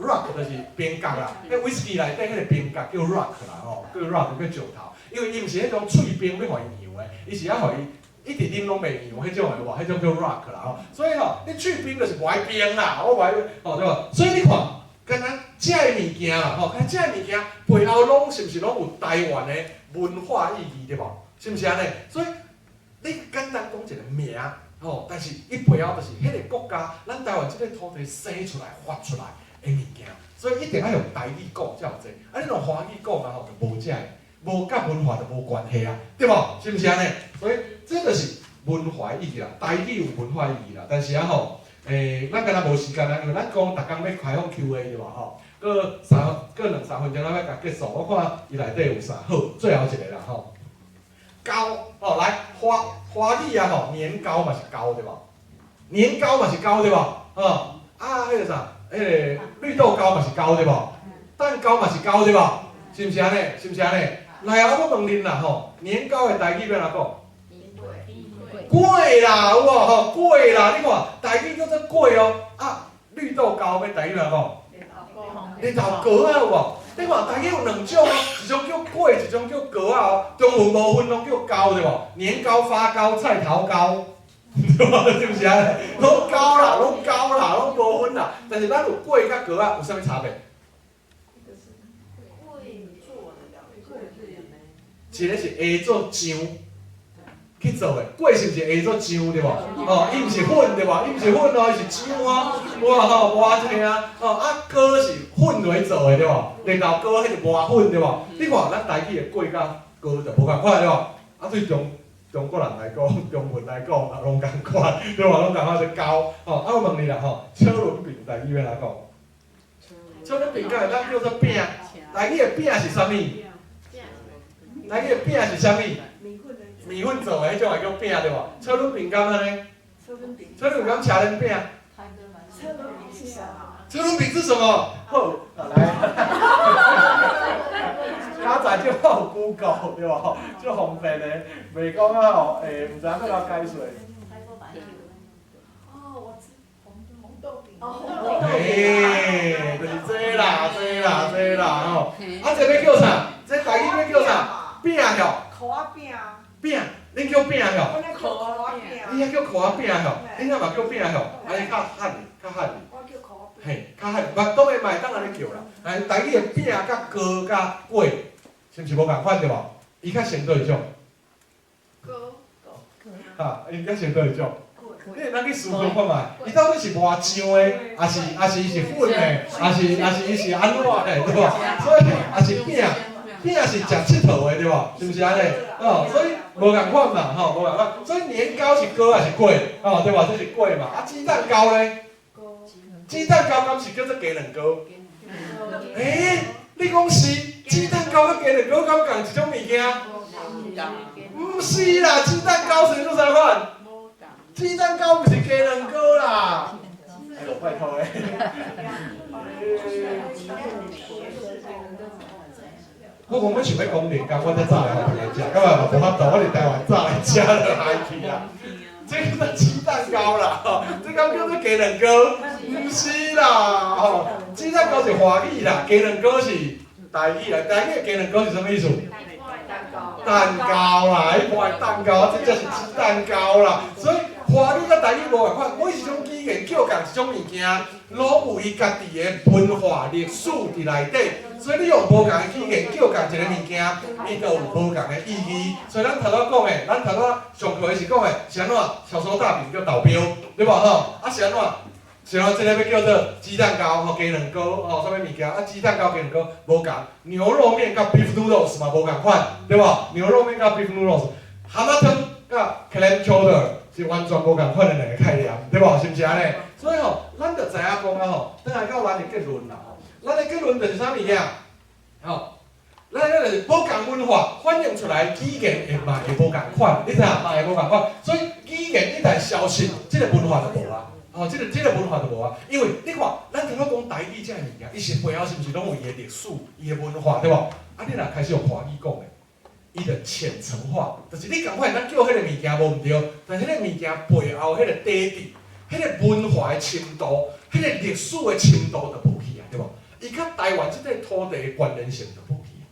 rock 就是冰角啦，彼威士忌內底彼個冰角叫 rock 啦吼，叫 rock 叫石頭，因為伊毋是彼種脆冰欲予伊溶的，伊是愛予伊一直啉攏袂溶彼種的有無？彼種叫 rock 啦吼。所以吼，你去冰就是無愛冰啦，我無愛吼對無？所以你看，敢若這个物件啦吼，敢若這个物件背後攏是毋是攏有台灣的文化意義對無？是毋是按呢？所以你簡單講一個名吼，但是伊背後就是彼個國家，咱台灣這個土地生出來、發出來的物件，所以一定愛用台語講才有這。啊，你用華語講啊吼，就無這个，無佮文化就無關係啊，對無？是毋是按呢？所以這就是文化意義啦，台語有文化意義啦。但是啊吼，咱敢若無時間啊，因為咱講逐工欲開放 Q&A 對無吼？閣三閣兩三分鐘，咱欲共結束。我看伊內底有啥？好，最後一個啦吼。糕哦，來華華語啊吼，年糕嘛是糕對無？年糕嘛是糕對無？哦，啊，彼個啥？彼個綠豆糕嘛是糕對無？蛋糕嘛是糕對無？是毋是按呢？是毋是按呢？來啊，我問恁啦吼，年糕的台語欲按怎講？粿啦，有無吼？粿啦，你看台語叫做粿哦。啊，綠豆糕欲台語欲按怎講？綠豆糕啊，有無？你看台語有兩種哦，一種叫粿，一種叫糕仔哦。中文無分，攏叫糕對無？年糕、發糕、菜頭糕，對無？是毋是按呢？攏糕啦，攏糕啦，攏無分啦。但是咱有粿佮糕仔有啥物差別？粿做的，一個是下做漿去做的，粿是毋是下做漿對無？哦，伊毋是粉對無？伊毋是粉哦，伊是漿哦。哇吼，磨一下哦，啊糕是粉來做的對無？綠豆糕彼是磨粉對無？你看咱台語的粿佮糕就無仝款對無？啊對中中國人來講，中文來講啊攏仝款對無？攏仝款是糕吼。啊我問你啦吼，車輪餅台語欲按怎講？車輪餅敢會當叫做餅？台語的餅是啥物？台語的餅是啥物？麵粉做的彼種會叫餅對無？車輪餅敢按呢？車輪餅敢車輪餅？車輪餅是啥？車輪餅是什麼？好，來，較早就有 Google 對無？足方便的，袂講啊吼，毋知影欲怎解說。哦，我知紅紅豆餅。哦，紅豆餅。嘿，就是這啦，這啦，這啦吼。啊，這欲叫啥？這台語欲叫啥？餅吼。箍仔餅。餅，恁叫餅吼？我叫箍仔餅。你遐叫箍仔餅吼？恁遐嘛叫餅吼？啊，你較漢字，較漢字。我叫箍仔餅。嘿，較漢字，嘛當然嘛會當按呢叫啦。但台語的餅佮糕佮粿，是毋是無仝款對無？伊較像佗一種？糕。哈，伊較像佗一種？粿。你會當去思考看覓，伊到底是磨醬的，抑是伊是粉的，抑是伊是按怎的，對無？所以抑是餅，餅是食𨑨迌的，對無？是毋是按呢？哦，所以無仝款嘛，吼，無仝款。所以年糕是糕抑是粿？哦，對無？這是粿嘛。啊，雞蛋糕咧？雞蛋糕敢是叫做雞卵糕？欸，你講是雞蛋糕佮雞卵糕敢仝一種物件？毋是啦，雞蛋糕是啥款？雞蛋糕毋是雞卵糕啦。哎喲，拜託的。我原本想欲講年糕，我才早來予來食，感覺嘛無法度，我佇台灣早來食就害去啦。這叫做雞蛋糕啦，吼，這敢叫做雞卵糕？毋是啦，吼，雞蛋糕是華語啦，雞卵糕是台語啦。台語的雞卵糕是啥物意思？蛋糕啦，一般的蛋糕，這才是雞蛋糕啦。所以華語佮台語無仝款，每一種語言叫仝一種物件，攏有伊家己的文化歷史佇內底。所以你用無仝的語言叫仝一个物件，伊就有無仝的意義。所以咱頭拄仔講的，咱頭拄仔上課時講的是按怎？小蘇打餅叫豆標，對無吼？啊是按怎？是按怎？這个欲叫做雞蛋糕吼，雞卵糕吼，啥物物件？啊雞蛋糕、雞卵糕無仝，牛肉麵佮 beef noodles 嘛無仝款，對無？牛肉麵佮 beef noodles，蛤蟆湯佮 clam chowder 是完全無仝款的兩个概念，對無？是毋是按呢？所以吼，咱就知影講啊吼，轉來到咱的結論啦吼，咱的結論就是啥物件？吼，咱咱就是無仝文化反映出來語言會嘛會無仝款，你知影嘛會無仝款，所以語言一旦消失，這个文化就無啊。吼，這个文化就無啊，因為你看，咱頭拄講台語這个物件，伊是背後是毋是攏有伊的歷史、伊的文化，對無？啊，你若開始用華語講的，伊就淺層化，就是你仝款會當叫彼个物件無毋對，但彼個物件背後彼個底底、彼個文化的深度、彼個歷史的深度就無去啊，對無？伊佮台灣這塊土地的關聯性就無去啊，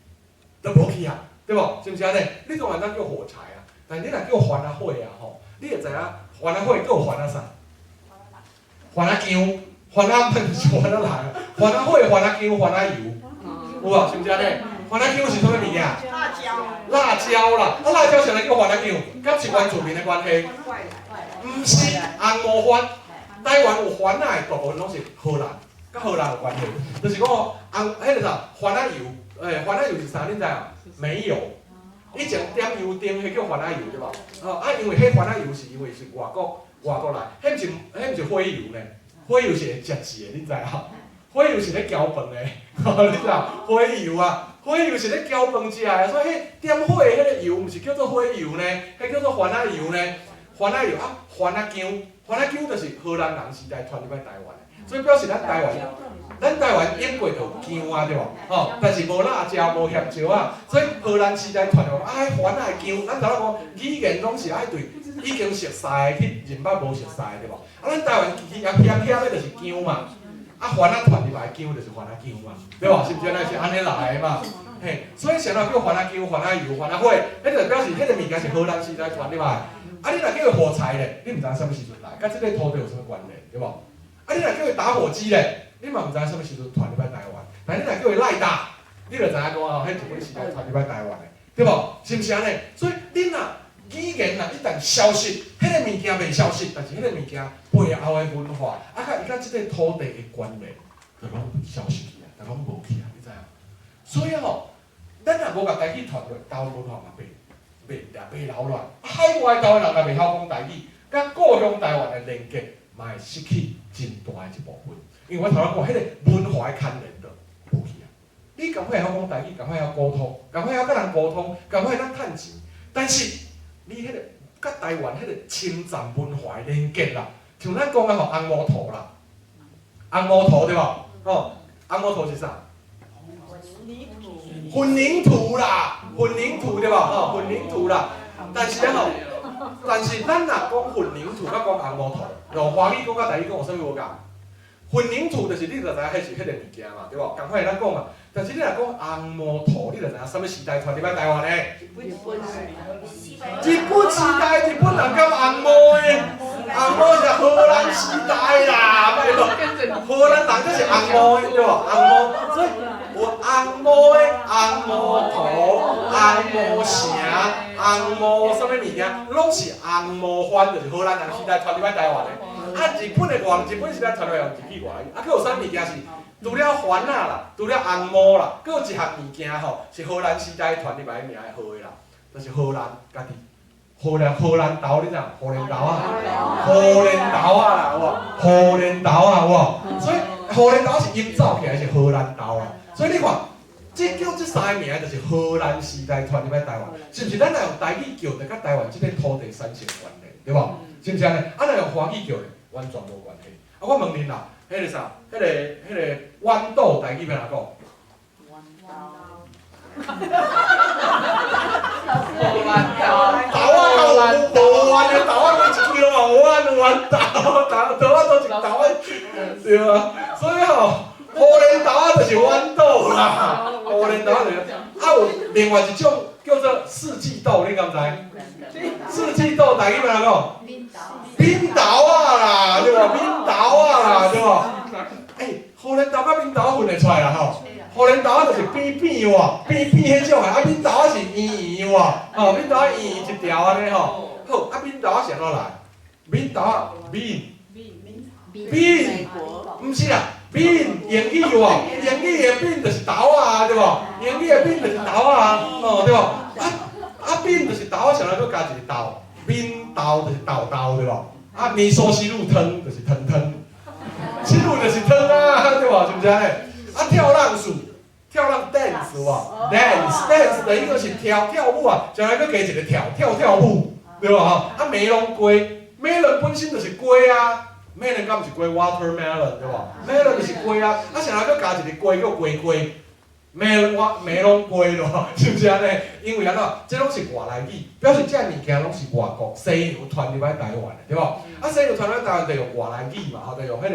就無去啊，對無？是毋是按呢？你當然當叫火柴啊，但你若叫番仔火啊吼，你會知影番仔火閣有番仔啥？番仔薑，番仔毋是番仔人，番仔火、番仔薑、番仔油，有無？是毋是按呢？番仔薑是啥物物件？辣椒。辣椒啦，啊辣椒啥來叫番仔薑？敢是原住民的關係？毋是，紅毛番。台灣有番仔的大部分攏是荷蘭，佮荷蘭有關係。就是講紅，彼个啥番仔油，欸，番仔油是啥？恁知無？煤油。以前點油燈，彼叫番仔油對無？哦，啊，因為彼番仔油是因為是外國外國來，彼毋是火油呢？火油是會食字的，恁知無？火油是咧攪飯的，你知無？火油啊，火油是咧攪飯食的，所以彼點火的彼个油毋是叫做火油呢，彼叫做番仔油呢。番仔油啊，番仔薑，番仔薑就是荷蘭人時代傳入來台灣的，所以表示咱台灣，咱台灣永過就有薑啊，對無？吼，但是無辣椒，無鹹椒啊，所以荷蘭時代傳入來，啊，彼番仔的薑，咱頭拄講語言攏是愛對已經熟似的去認捌無熟似的，對無？啊，咱台灣其實鹹鹹的就是薑嘛，啊，番仔傳入來薑就是番仔薑嘛，對無？是毋是按呢？是按呢來的嘛？嘿，所以啥物叫番仔薑、番仔油、番仔火，彼就表示彼个物件是荷蘭時代傳入來。啊，你若叫伊火柴咧，你毋知影啥物時陣來，佮這個土地有啥物關聯，對無？啊，你若叫伊打火機咧，你嘛毋知影啥物時陣傳入來台灣。但你若叫伊賴打，你就知影講哦，彼日本時代傳入來台灣的，對無？是毋是按呢？所以你若語言若一旦消失，彼个物件袂消失，但是彼个物件背後的文化，啊，佮伊佮這個土地的關聯，就攏消失去啊，就攏無去啊，你知影？所以吼，咱若無共台語傳落，台灣文化嘛袂流落來。海外台灣人若袂曉講台語，佮故鄉台灣的連結嘛會失去真大的一部分。因為我頭先講，彼个文化的牽連就無去啊。你仝款會曉講台語，仝款會曉溝通，仝款會曉佮人溝通，仝款會當趁錢，但是你彼个佮台灣彼個深層文化的連結啦，像咱講的吼紅毛塗啦，紅毛塗對無？吼，紅毛塗是啥？混凝土啦，混凝土對無？吼，混凝土啦。但是啊吼，但是咱若講混凝土，佮講紅毛塗，用華語講佮台語講有啥物無仝？混凝土就是你就知影彼是彼个物件嘛，對無？仝款會當講嘛。但是你若講紅毛塗，你就知影啥物時代傳入來台灣的？日本時代，日本人敢紅毛的？紅毛是荷蘭時代啦，拜託，荷蘭人才是紅毛的，對無？紅毛，所以有紅紅毛的紅毛塗、紅毛城、紅毛啥物物件，攏是紅毛番，就是荷蘭人時代傳入來台灣的。啊，日本的外，日本時代傳入來用日語外語。啊，閣有啥物件是除了番仔啦，除了紅毛啦，閣有一項物件吼，是荷蘭時代傳入來名會好的啦，就是荷蘭家己。荷蘭豆你知無？荷蘭豆啊，荷蘭豆啊啦，有無？荷蘭豆啊，有無？所以荷蘭豆是𪜶走起來是荷蘭豆啊。所以你看，這叫這三个名就是荷蘭時代傳入來台灣，是毋是？咱若用台語叫，就佮台灣這个土地產生關聯，對無？是毋是按呢？啊，若用華語叫咧，完全無關係。啊，我問恁啦，彼个啥，彼个豌豆台語欲按怎講？豌豆，豆仔有無彎的豆仔，每一支攏嘛有彎彎豆，豆豆仔都是豆仔，對啊。所以吼，荷蘭豆仔就是豌豆啦，荷蘭豆仔就是。啊，有另外一種叫做四季豆，你敢知？四季豆台語欲按怎講？扁豆仔啦，對無？扁豆仔啦，對無？欸，荷蘭豆佮扁豆仔分會出來啦吼。荷蘭豆仔就是扁扁喎，扁扁彼種的，啊扁豆仔是圓圓喎，吼，扁豆仔圓圓一條按呢吼。好，啊扁豆仔是按怎來？扁豆仔 bean bean，毋是啦，bean 英語喎，英語的 bean 就是豆仔，對無？英語的 bean 就是豆仔，哦，對無？啊啊 bean 就是豆仔，上來閣加一個豆，扁豆就是豆豆，對無？啊，味噌汁湯就是湯湯，汁就是湯啊，對無？是毋是按呢？啊，跳浪鼠，跳浪 dance 有無？dance dance 等於就是跳跳舞啊，將來閣加一個跳跳跳舞，對無吼？啊，梅隆瓜，melon 本身就是瓜啊，melon 敢毋是瓜？watermelon 對無？melon 就是瓜啊，啊，啥來閣加一個瓜叫瓜瓜，梅我梅隆瓜咯，是毋是按呢？因為按怎？這攏是外來語，表示這物件攏是外國西洋傳入來台灣的，對無？啊，西洋傳入來台灣就用外來語嘛，吼，就用彼個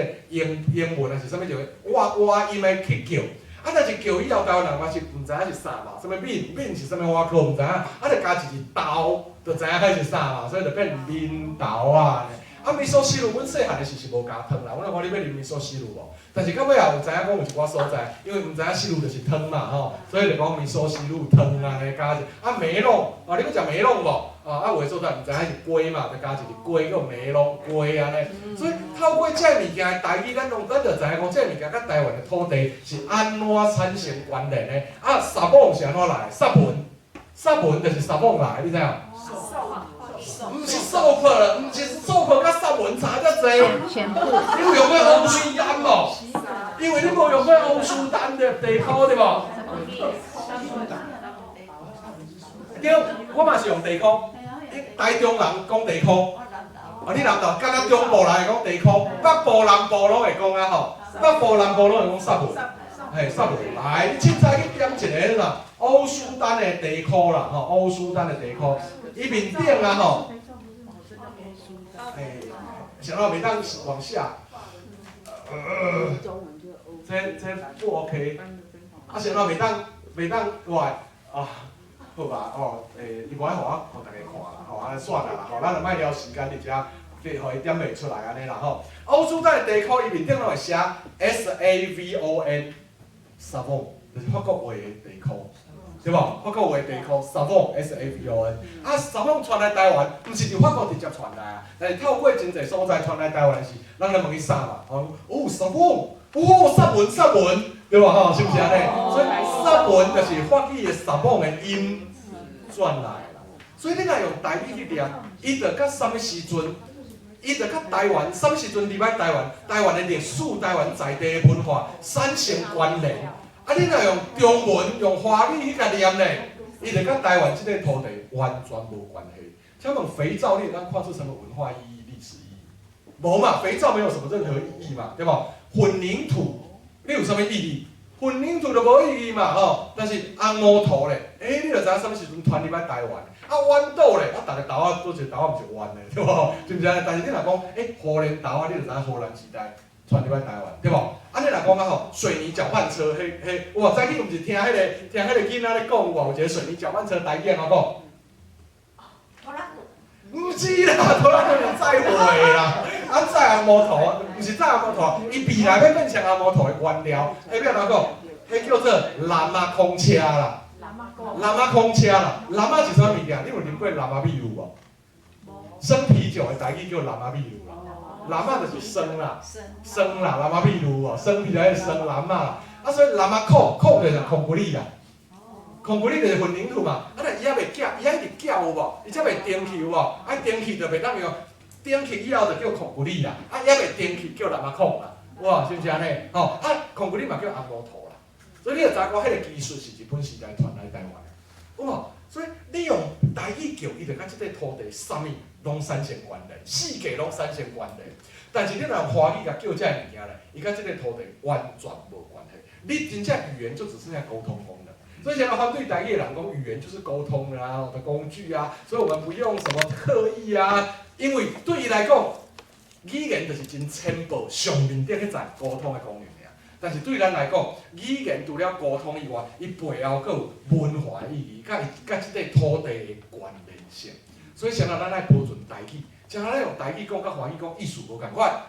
英文還是啥物就外外音的去叫。啊，但是叫以後，台灣人嘛是毋知影是啥嘛，啥物面面是啥物我閣毋知影，啊，就加一字豆，就知影彼是啥嘛，所以就變面豆啊。啊，味噌汁，阮細漢的時是無加湯啦，阮講你欲啉味噌汁無？但是到尾也有知影講有一寡所在，因為毋知影汁就是湯嘛吼，所以就講味噌汁湯按呢加一啊梅櫳，啊你欲食梅櫳無？啊有的所在毋知影是雞嘛，就加一個雞叫梅櫳雞按呢。所以透過這物件的台語，咱攏咱就知影講這物件佮台灣的土地是按怎產生關聯的。啊，savon 是按怎來？殺文，殺文就是 savon 來，你知影？毋是 soap 啦，毋是 soap，佮殺文差遮濟。你有用過烏蘇丹無？因為你無用過烏蘇丹的地箍對無？對，我嘛是用地箍。台中人講地箍，哦，你南投，敢若中部人會講地箍，北部南部攏會講啊吼，北部南部攏會講殺文，嘿，殺文。來，你凊彩去點一个啦，烏蘇丹的地箍啦，吼，烏蘇丹的地箍，伊面頂啊吼，欸，想到袂當往下，這不 OK，啊，啥物袂當袂當落來啊？好吧，哦，欸，伊無愛予我予大家看啦，吼，按呢算啦，吼，咱就莫撩時間佇遮，予伊點袂出來按呢啦，吼。烏蘇丹的地箍伊面頂攏會寫 SAVON，savon，就是法國話的地箍，對無？法國話地箍，savon，S A V O N。啊，savon 傳來台灣，毋是佇法國直接傳來啊，但是透過真濟所在傳來台灣時，人來問伊啥嘛？哦，哦，savon，哦，殺文殺文，對無吼？是毋是按呢？所以殺文就是法語的 savon 的音轉來啦。所以你若用台語去念，伊就佮啥物時陣？伊就佮台灣啥物時陣入來台灣？台灣的歷史、台灣在地的文化產生關聯。啊，你若用中文、用華語去共念咧，伊就佮台灣這個土地完全無關係。請問肥皂，你會當看出什麼文化意義、歷史意義？無嘛，肥皂沒有什麼任何意義嘛，對無？混凝土，你有啥物意義？混凝土就無意義嘛，吼。但是紅毛塗咧，欸，你就知影啥物時陣傳入來台灣。啊，豌豆咧，啊，逐个豆仔，佗一個豆仔毋是彎的，對無？是毋是？但是你若講，欸，荷蘭豆仔，你就知影荷蘭時代傳入來台灣，對無？啊，你若講啊吼，水泥攪拌車，彼彼，有早起毋是聽彼个囡仔咧講有無？有一個水泥攪拌車台語按怎講？毋是啦，拖拉機是載貨的啦，啊載紅毛塗，毋是載紅毛塗，伊未來欲變成紅毛塗的原料，彼欲按怎講？彼叫做湳仔孔車啦。湳仔孔車啦，湳仔是啥物件？你有啉過湳仔米露無？生啤酒的台語叫湳仔米露啦。湳仔就是酸啦，酸啦，湳仔米露哦，生啤酒的酸湳仔啦。啊，所以湳仔孔孔就是空骨力啦，空骨力就是混凝土嘛。啊，若伊猶袂寄，伊愛一直寄有無？伊才袂定去有無？啊，定去就袂當用，定去以後就叫空骨力啦。啊，猶袂定去叫湳仔孔啦。哇，是毋是按呢？吼，啊，空骨力嘛叫紅毛土啦。所以你就知影講，彼個技術是日本時代傳來台灣的，有無？所以你用台語叫，伊就佮這塊土地啥物攏產生關聯，四界攏產生關聯。但是你若用華語共叫這个物件咧，伊佮這個土地完全無關係。你真正語言就只剩下溝通功能。所以現在反對台語的人講，語言就是溝通啊的工具啊，所以我們不用什麼刻意啊，因為對伊來講，語言就是真淺薄，上面頂彼層溝通的功能爾。但是對咱來講，語言除了溝通以外，伊背後閣有文化的意義，佮伊佮這塊土地的關聯性。所以，先來咱愛保存台語，先來咱用台語講，佮華語講意思無仝款。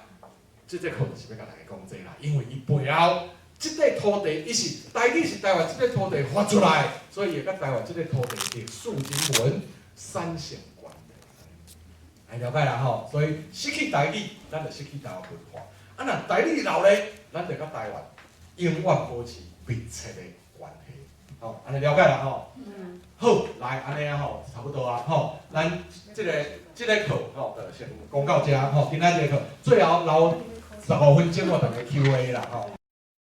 這節課就是欲共大家講這啦，因為伊背後這塊土地，伊是台語是台灣這塊土地發出來，所以會佮台灣這塊土地歷史人文產生關聯。會了解啦吼，所以失去台語，咱就失去台灣文化。啊，若台語留咧，咱就佮台灣永遠保持密切的關係。吼，按呢了解啦吼。好，來按呢啊吼，差不多啊吼。咱這個課吼，就先講到遮吼。今仔這個課最後留15分鐘，我逐家 Q&A 啦吼。